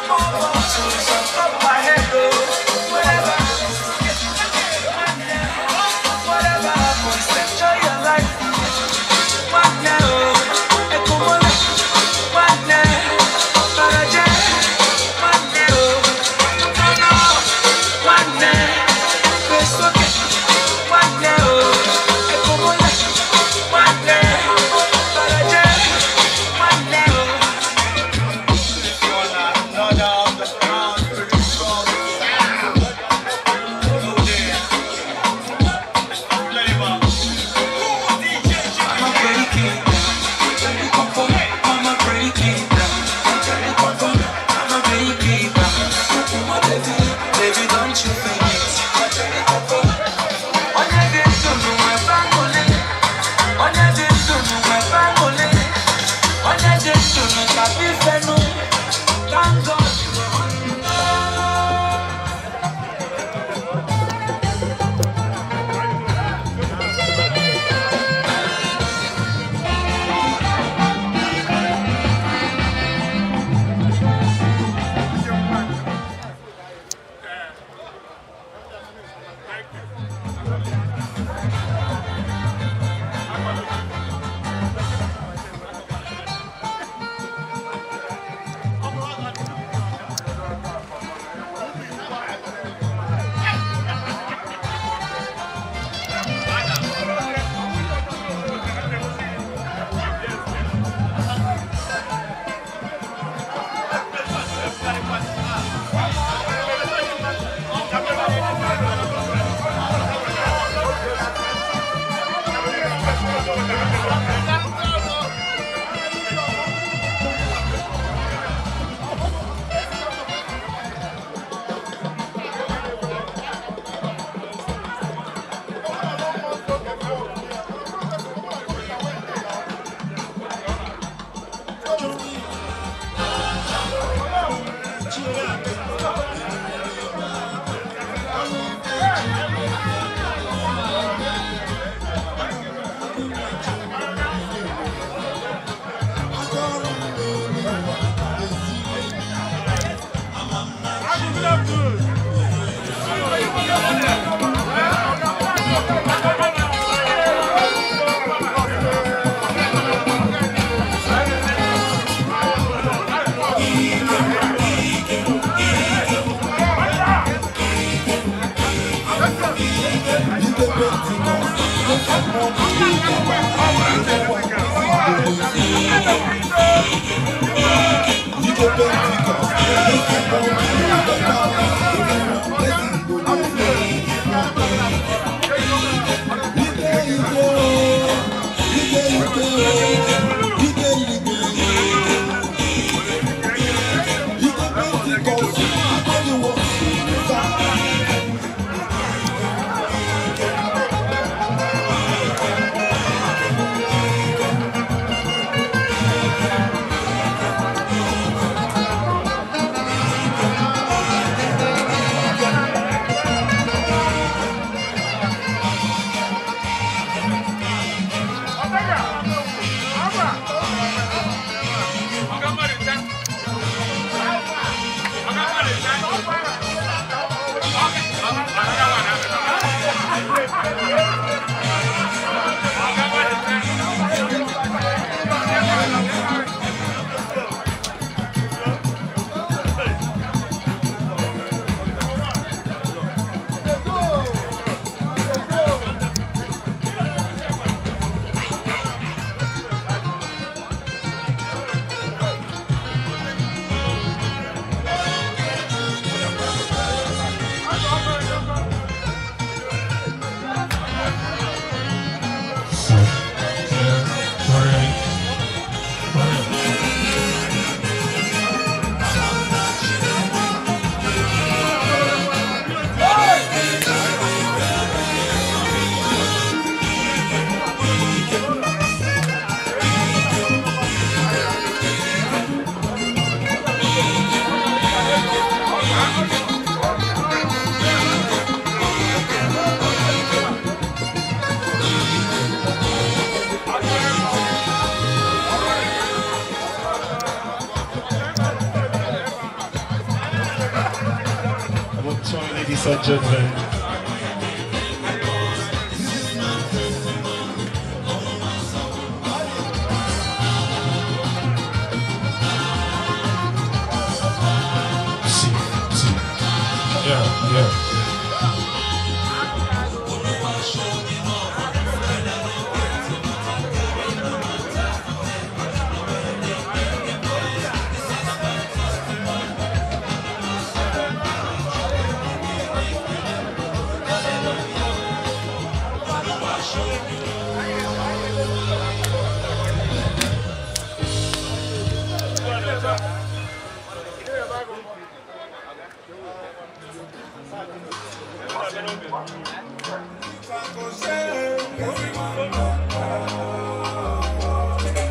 more bottles on top my head o. Whatever, nwanne, whatever happens, enjoy your life. Nwanne o, ekomole, nwanne, baraje, nwanne o, no no, nwanne, besoke, nwanne o, ekomole, nwanne, baraje, nwanne o. Ladies and gentlemen. See, see. Yeah, yeah.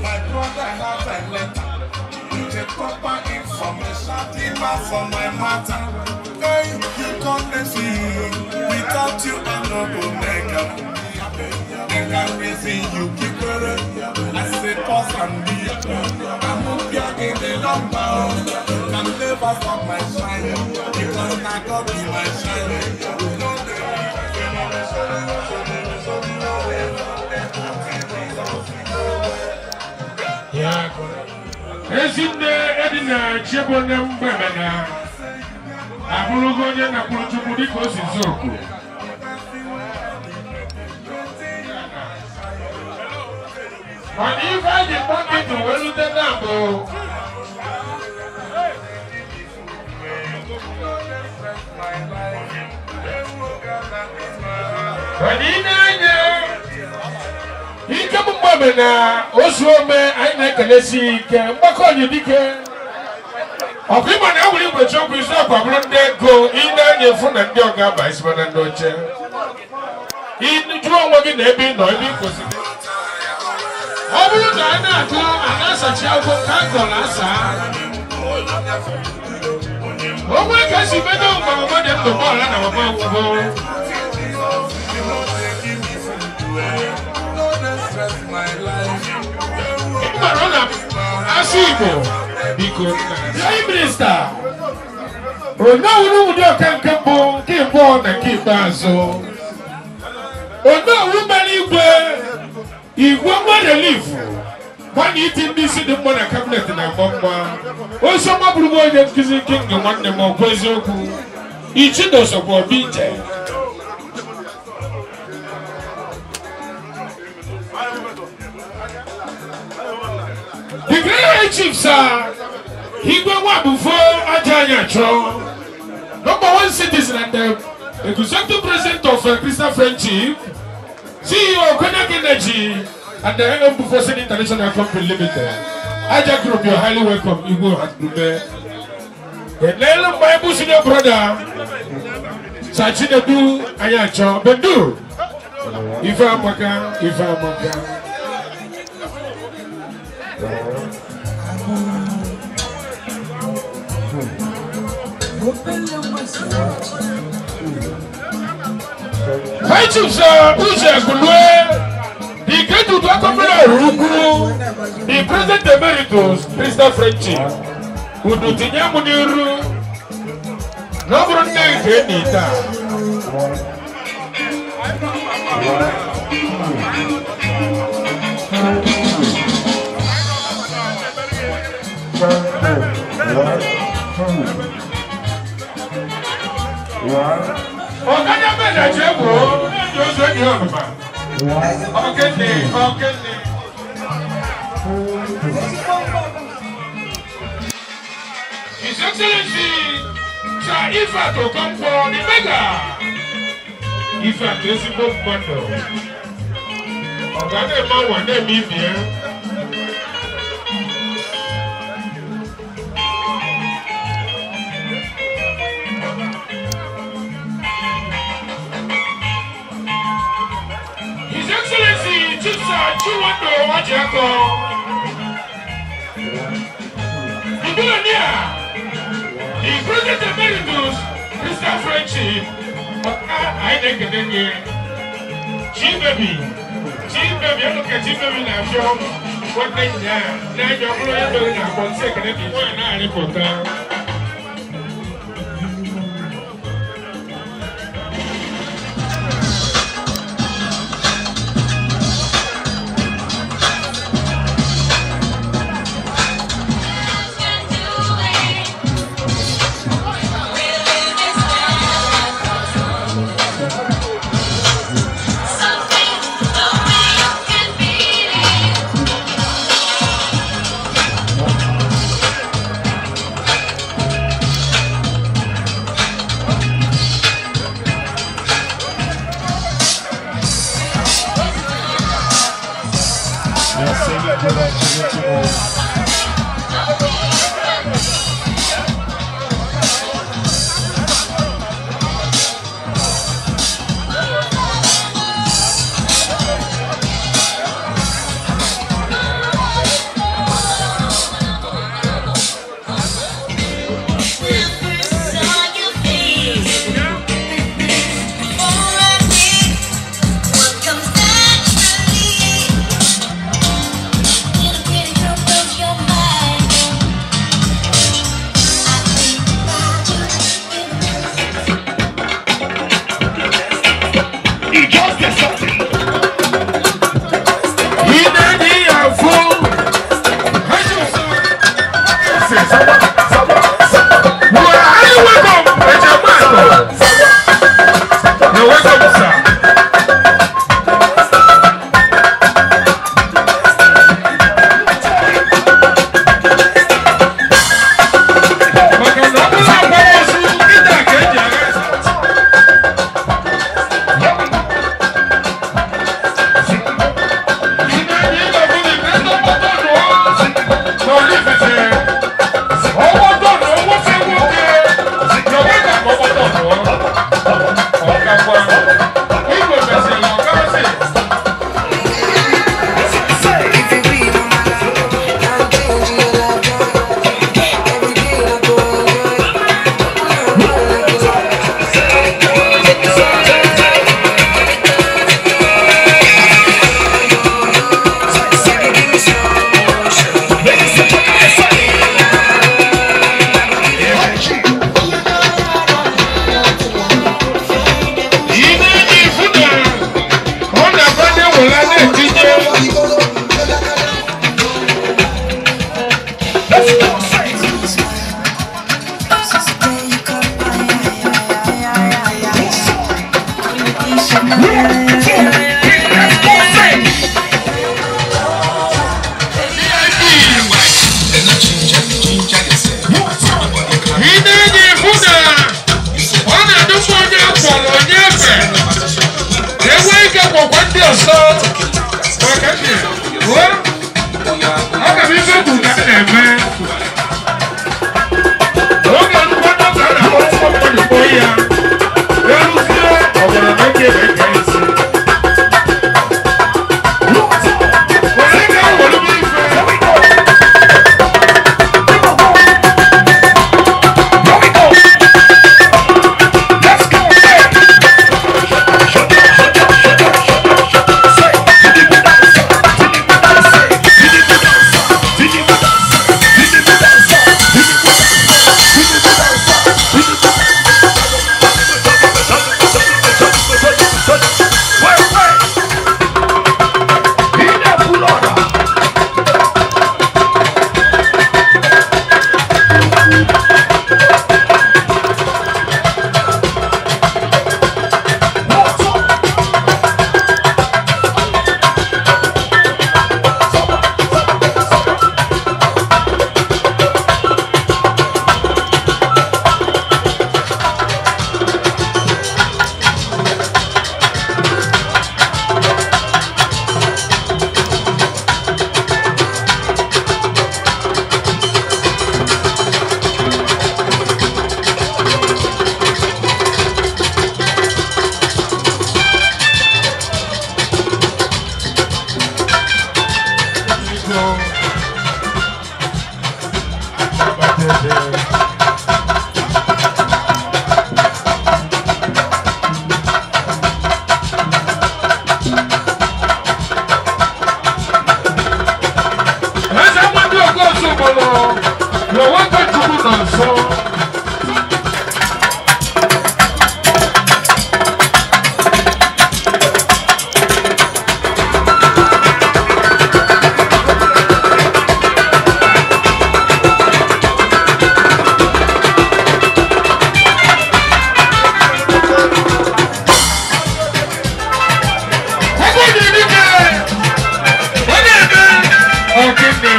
My brother has a letter with a proper information deeper for my matter. Hey, you can't see without you I no go make am. They can reason you keep it. I say pause and be. I'm up here in the number. Can never stop my shine because I God be my shine. Ezinne Edna Chiebonam Mgbemena abụrụgo onye nakwuru Chukwu dịka o si zuoku. Mana ife anyị gbakịtụ wee rute na mbụ mana ị na-anya ike bụ Mgbemena ozu ome anyị na-ekelesi ike mgbakọ onye dike ọkụ ịma na ewere igwe chọkwu izu akwa bụrụ ndị ego ị na-anya efu na ndị ọga aba isi na ndị oche jụọ onwe gị na ebe ị nọ ebe ị kwesịrị. Ọ bụrụ na a na-agụ a na-asachi akwụkwọ ka a gọrọ asa onwe ka esi medo mgbe mama dị ndụ bọọlụ na mama ngwụgwọ. Ịgbara na asụ Igbo biko Prime Minista Onowuru ụdị ọka nke mbụ nke abụọ na nke ikpeazụ Onowu mere igwe igwe nwa relief nwanne iti ndị isi dị mma na kabinet na-agba mma oziọma bụrụ m onye nkụzi king nwanne m ọgwụ eziokwu ichidosokwa obi ije. The Great High Chief, sir, Igwe Nwabufo Ajanyacho, number one citizen and the executive president of Crystal Friendship, CEO of Konak Energy and the Mbufosin International Company Limited. Aja Group, you're highly welcome. Igwe Hadrume. The Nelu Bible senior brother, Sir Chinedu Anyacho, Bendu, Ife Amaka, Ife Amaka. High Chief Sir Uche Agulue, the great Uduak Ruku, the President Emeritus, Crystal Friendship, Udu tinye mụ n'iru na ọ bụrụ nne nke enyi taa. Ọ̀gájà bẹ̀rẹ̀ jẹ́ wò ó ní oṣù ẹ̀yìn ọ̀nùmá. Ọ̀kẹ́ni ọ̀kẹ́ni. His Excellency Sir Ifeatụ Okonkwo the Mega. Ifeatụ ezigbo mmadụ. Ọ̀gá na-eme ọnwa na-eme ibi ya. His Excellency Chief Sir Chiwendo Wajiako, the billionaire, the President Emeritus, Christian Friendship, Ọ̀ká Àìdẹ́gẹ̀dẹ́gẹ̀, Chibaby, Chibaby, ọlọ́kẹ́ Chibaby na-afịọ nwanne nya n'anya ọ bụrụ onye mere na-akpọ nsị ekene dị nwaanyị na-arịpụta. nso maka nne ruo ọ ga bụ ife kwuru ka a na-eme oge nkwado ka a na-akpọ mmadụ kpọọ ya erụzie ọbara na eke eke isi were ka were ife. Eze mmadụ ogozu gbọrọ n'onweta Chukwu nọ nso. Ọkụ dị dike, ọ na-eme ọkịnne.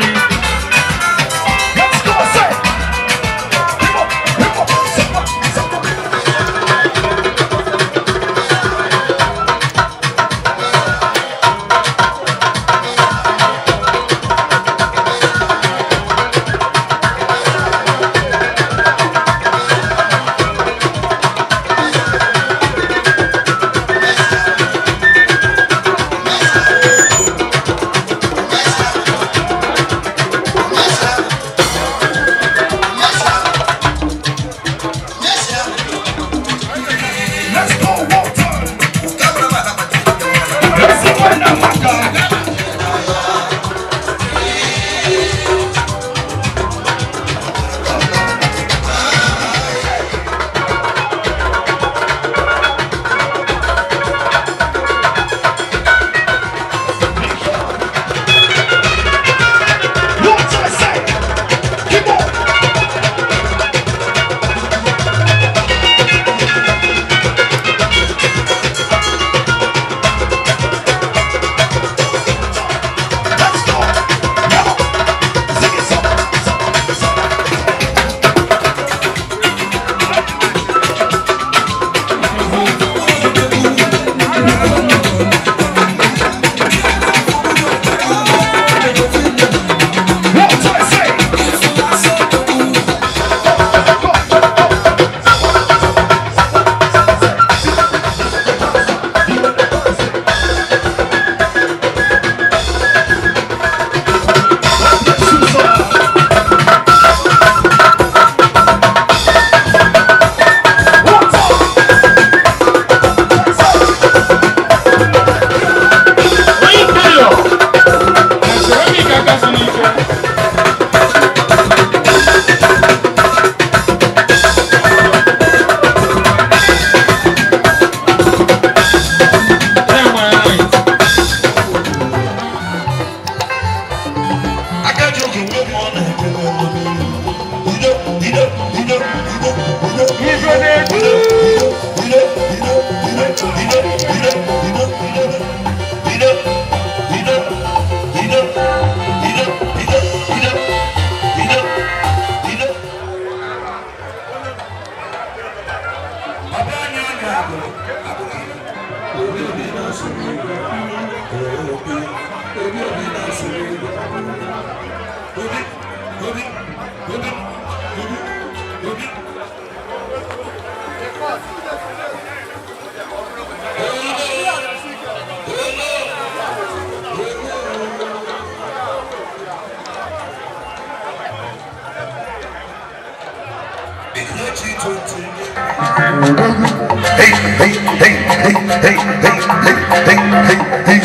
Hey, hey, hey, hey, hey, hey, hey, hey, hey, hey, hey,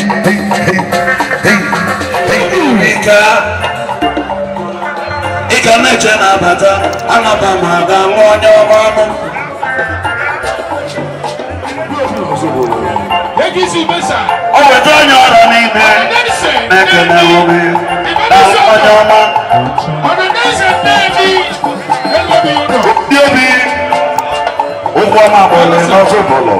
hey, hey, hey. Ika, ika na-eche na-abata, anaba m aga nwa onye ọma mụ. O weta onye ọrụ n'ime, na-ekene omi, na onye ọma. Ndị obi, ụkwụ ọma gbọrọ n'ọzọ bọlọ.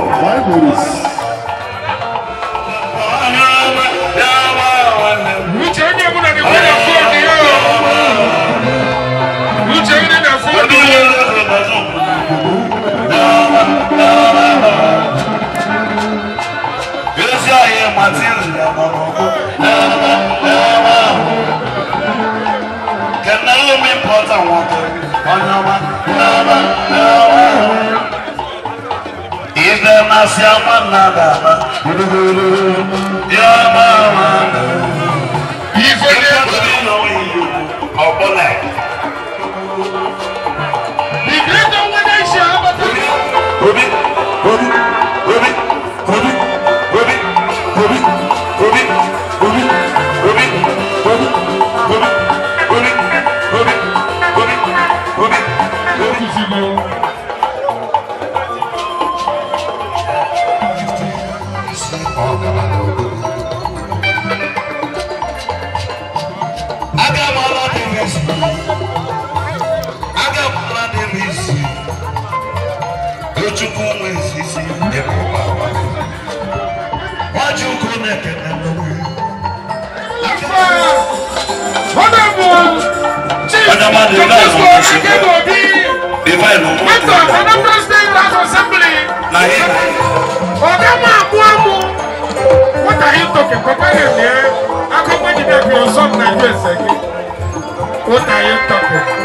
What are you talking?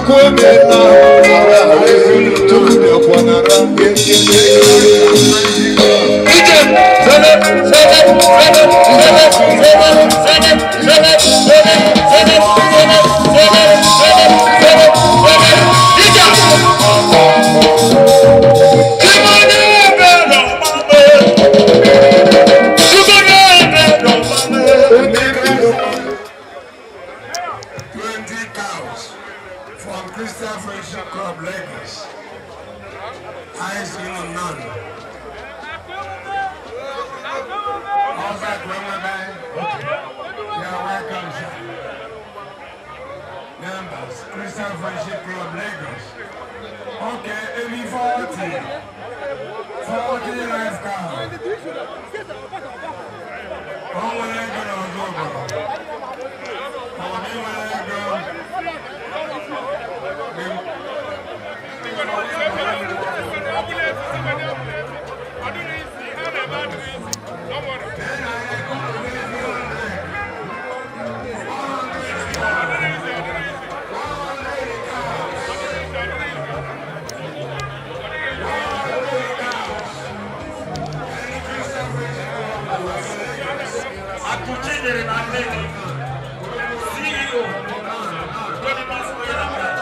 Chukwu emeela, Chukwu bịakwa nara ekele. Ije sele sele sele sele sele sele sele sele sele sele sele sele sele sele ije. Chimone ebere ọmame, Chukwu ebere ọmame. 20 cows from Christian Friendship Club, Lagos. Eyes in on none. All back when we're back. You're welcome, sir. Members, Christian Friendship Club, Lagos. Okay, maybe 40. 40 life cows. Oh, we're gonna go. Oh, we're gonna go. CEO, Donimas Oyelaka.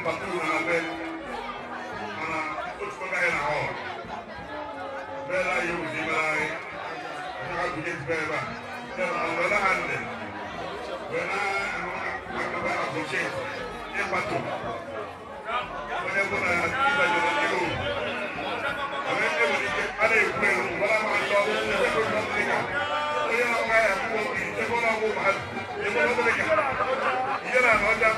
Mbata uru na be mana otu kọta anyị na họl meela anyị ozi mere anyị ha gụnye tibe ebe a wee ha ndị wee na-akaba appreciate ịkwatụ onye bụ na ịbanyere ndị oru onye enwere ike a na-ekwu elu gwara ma ndị ọrụ ebe ka onye na-ọga ya akwụkwọ ebe ọ na-agwụ mmadụ ebe ọ dịrị ka ihe na-ana ọja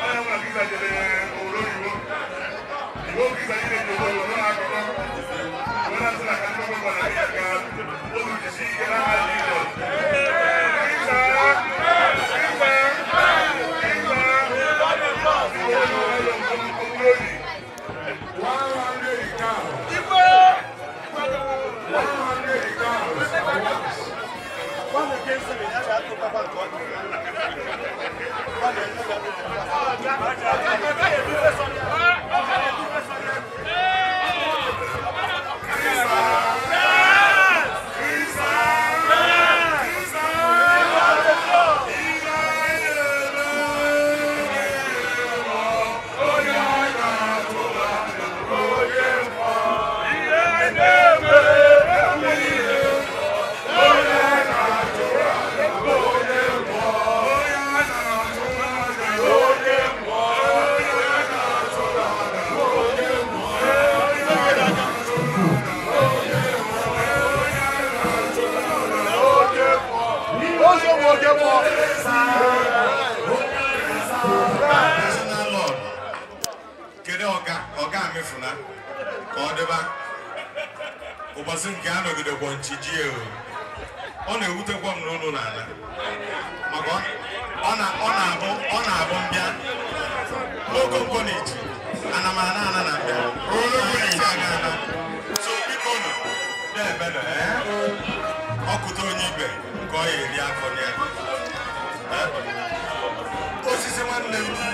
onye nwere ka ịbanyere obodo oyibo iwu ka ịbanyere obodo oyibo na-akụkọ wee na-asị na ka ndị ọgbọ gwara ya ka oru jisi ike na ha Jizọs. National Lord, kedu ọga ọga amefuna ka ọ dịba ụbọchị nke a nọgidekwa nchi ji o ọ na-ewutekwa m n'ụlọ n'ala maka ọ na-abụ mbịa n'oge n'ichi ana m ana ana na mbịa n'oge aga ana so biko nụ na-ebenụ ọkụta onye ibe ka ọ ya eri afọ ya. Osisi nwanne m.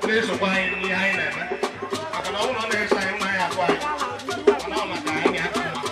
Na-esokwa anyị n'ihe anyị na-eme maka na ọ bụrụ na ọ na-eso anyị nwa anyị akụ anyị mana ọ maka anyị aka mma.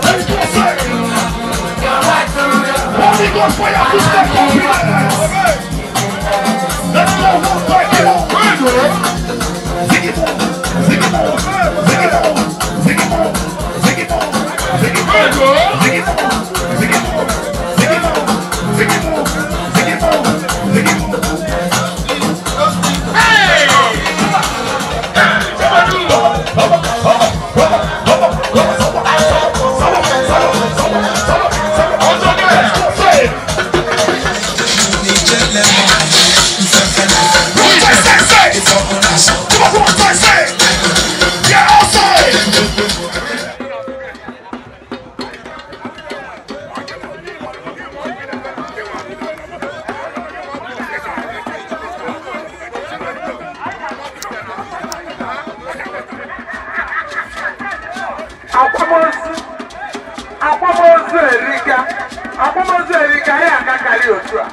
Let's go, say. Holy Ghost fire to step up in there. Let's go, one time, come on. Zig it on, zig it on, zig it on, zig it on, zig it on, zig it on, zig it on, zig it on, zig it on, zig it on, zig it on, zig it on. Hey! Akwamozu erika ya agakarị otu a.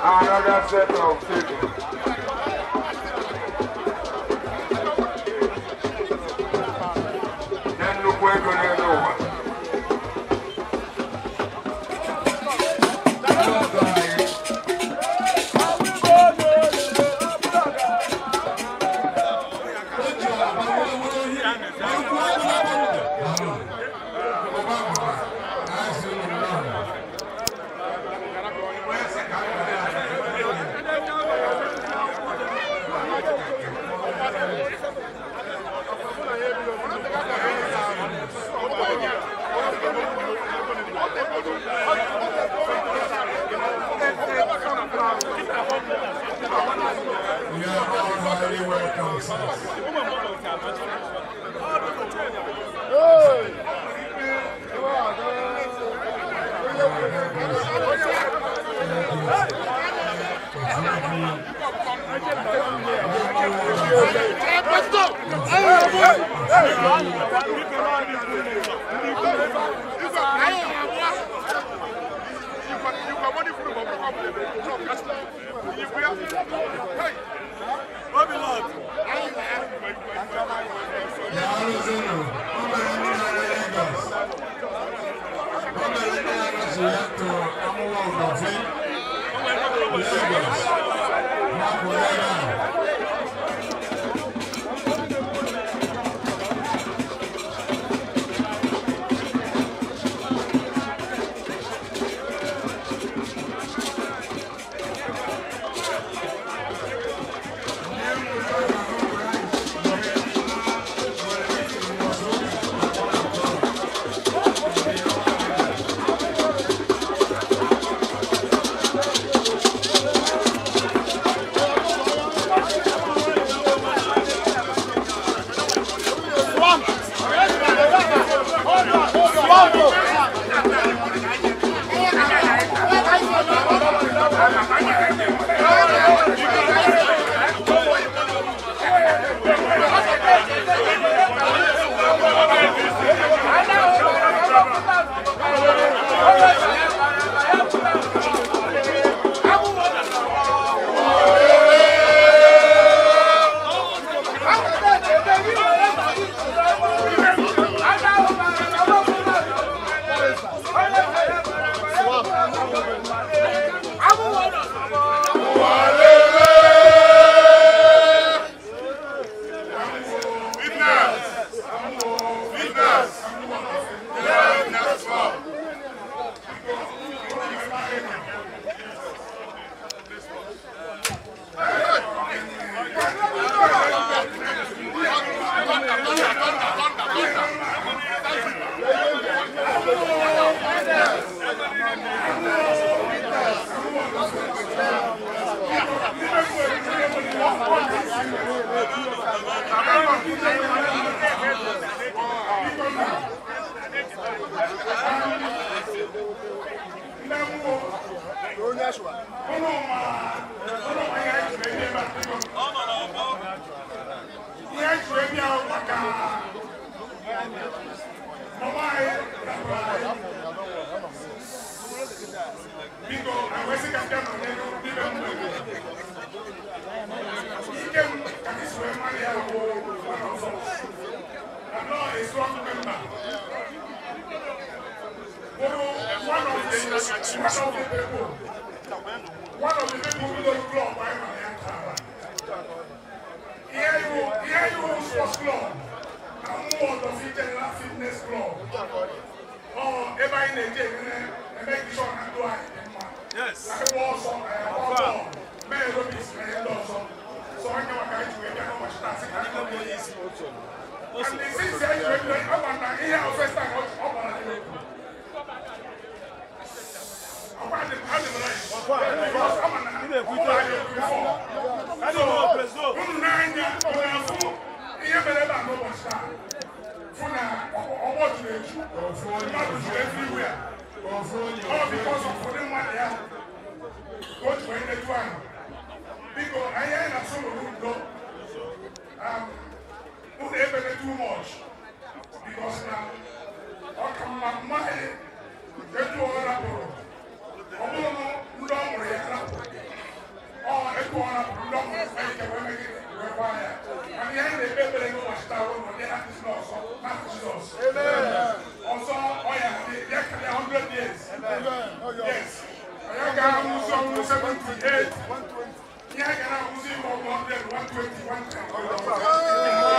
Another set of people. Then look where you're going. You are all highly welcome, sir. Ụnụ ma ụnụ ma ihe anyị jiri ebe a biko. Ihe anyị jiri bịa maka mama anyị rapụrụ anyị. Biko, anyị wee sị ka bịa nọnyere ndị be m. Ike m ka anyị si wee mara ya bụ one of us. I'm not a strong member. One of the people who don't club, I am. Here you sports club, I'm more of the general fitness club. Oh, every day, I make sure I do it. Yes. I was on, I so I know I can't do it. And this is the first time too much because now ọ ka mma mmadụ etu ọ rapụrụ ọ bụrụ na ndị ọ mụrụ ya rapụrụ ọ etu ọ rapụrụ ndị ọ mụrụ ya ike wee megide wee gbaa ya mana ihe anyị na-ekpe ekpere n'ụbọchị taa bụ na ọ dịghị adịzi n'ọzọ n'afọ Jizọs ọzọ ọ ya dị ya karịa 100 years. Yes, anyị agaghị anwụzi ọnwụ 78 ihe a gara anwụzi ịma ọgwụ 100 120 110.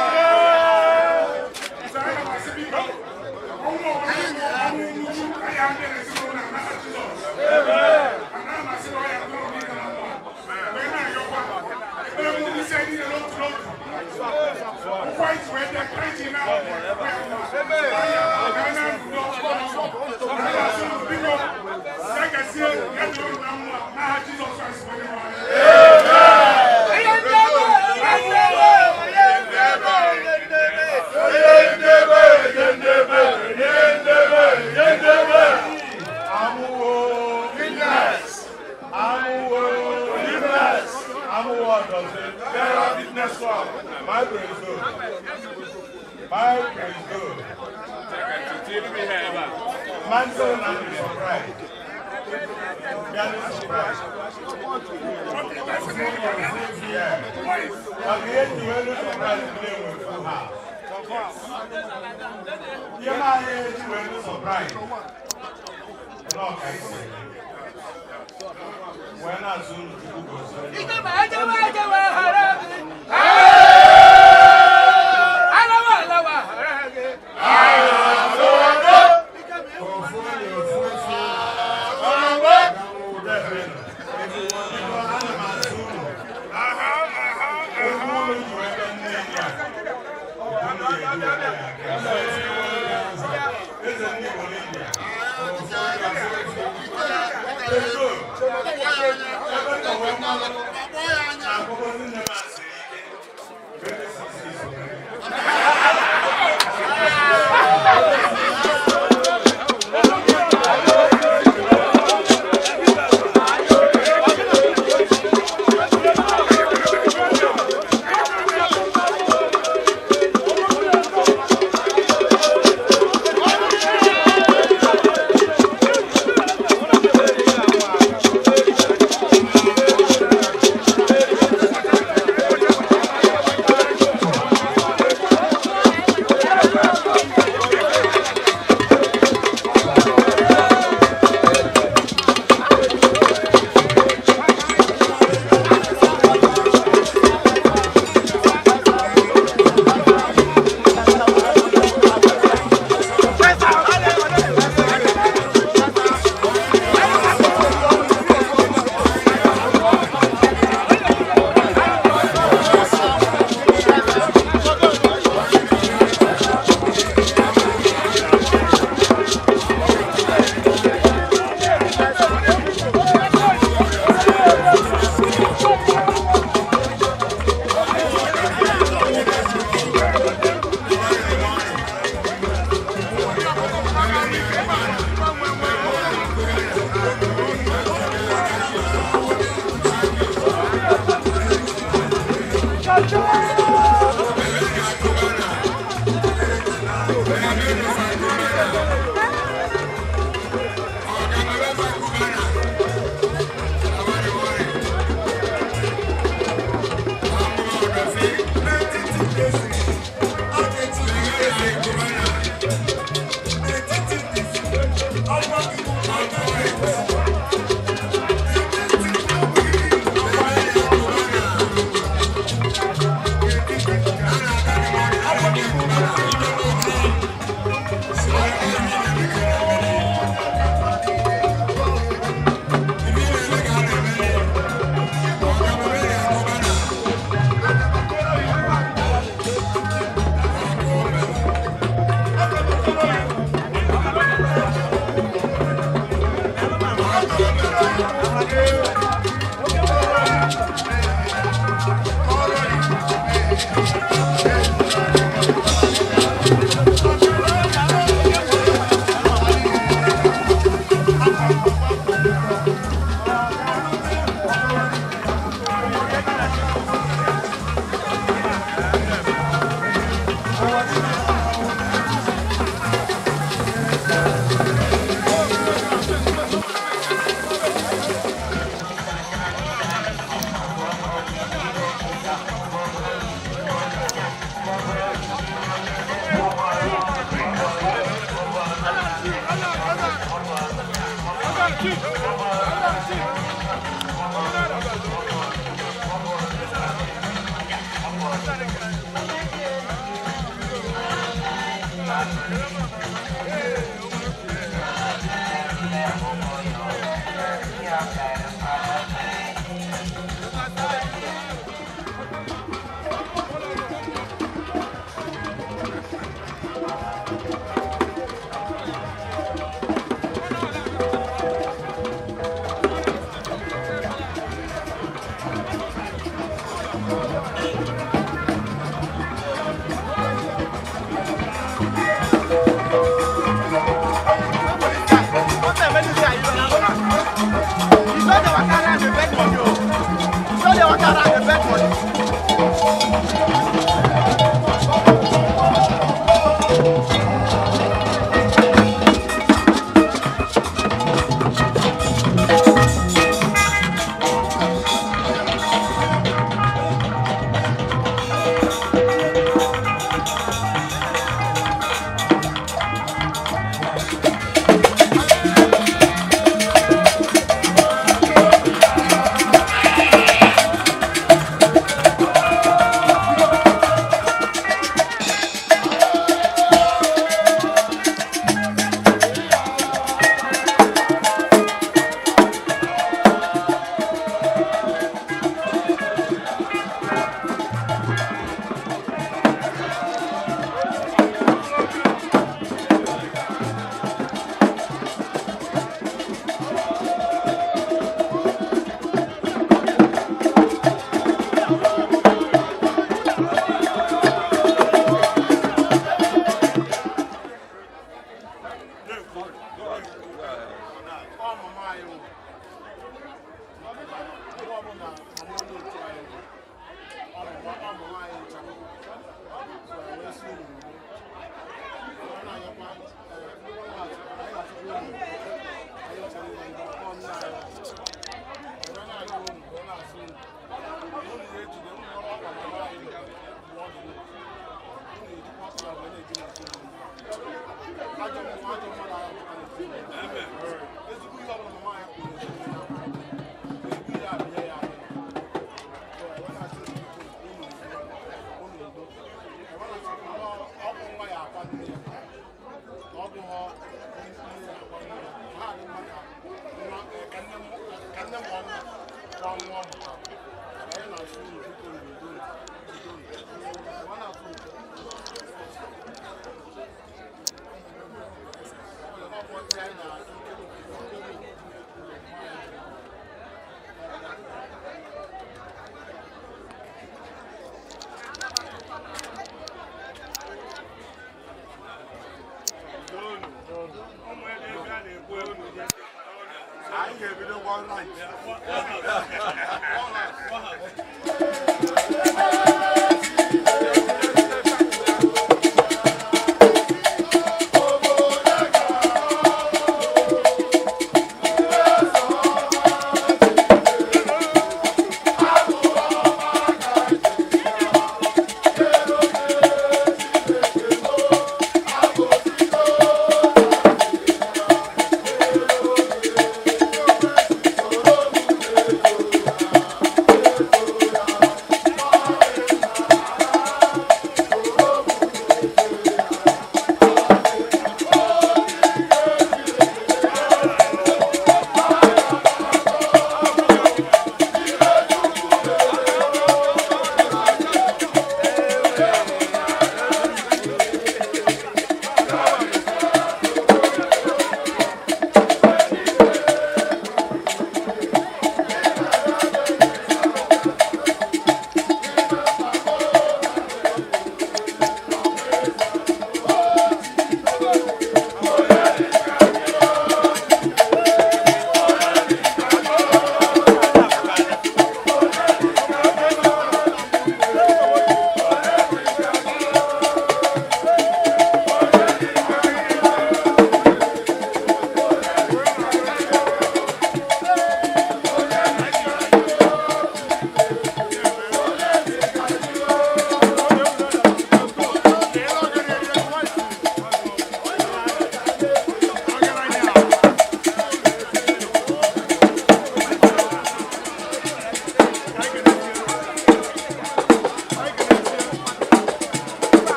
Thank you.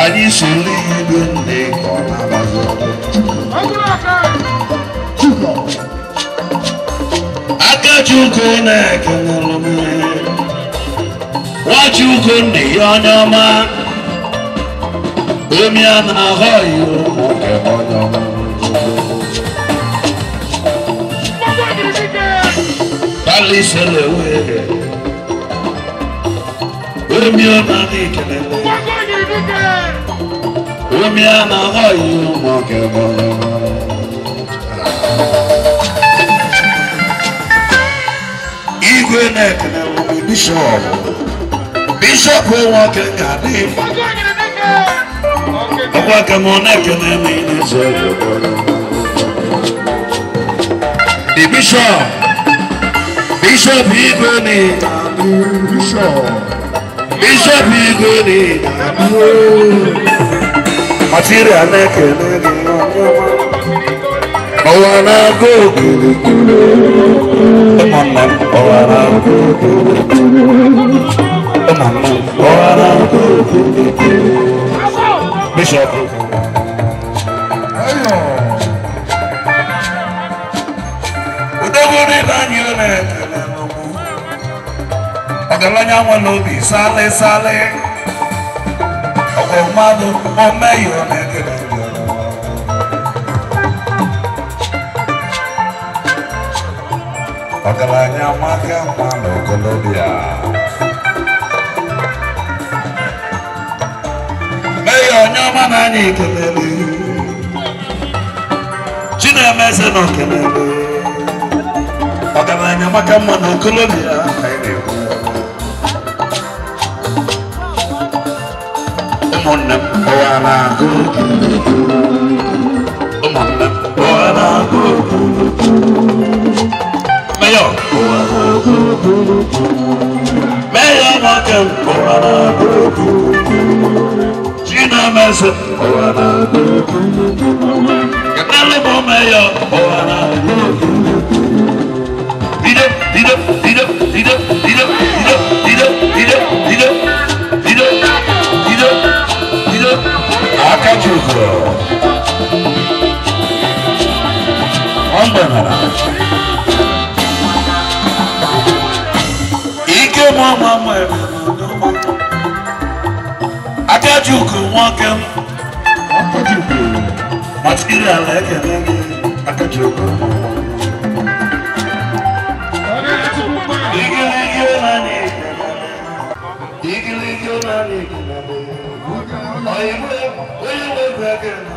Ka anyị soro igwe nne ka ọ na-agbazi ọdụ. Akachukwu na-ekelere m Nwachukwu nne ya onye ọma omi a na-ahọ ya nwoke onye ọma. Baliselewe omi ọ na-adị kelele omi a na-ahọ ya nwoke onye ọma. Igwe na-ekele bishọp bishọp nwoke ga-adị ọkwa ka m na-ekele m na-ezo. The bishop bishop igwe na-adị bishọp bishọp igwe na-adị material na-ekele gị ọwa na-agụ okirikiri ụmụnne m ọwa na-agụ okirikiri ụmụnne m ọwa na-agụ okirikiri bishọp udogori na anyị na-ekele n'ugwu ọgaranya nwere obi sale sale ọgwụ mmadụ omeyọ na-ekele. Ọgaranya maka mma n'okolobịa meya onye ọma na anyị kelele Chinemeze na okelele ọgaranya maka mma n'okolobịa ụmụnne m ụwa na-agụ ụmụnne m ụwa na-agụ Mayor, Mayor Walker, Gina Mesa, Canelo Mayor, Dida, Dida, Dida, Dida, Dida, Dida, Dida, Dida, Dida, Dida, Dida, Akachuko. Ọmọbìnrin. Ike mama mama Akachukwu nwoke m Akachukwu material ekele gị Akachukwu igirigi ụlọ igirigi ụlọ onye nwe ekele.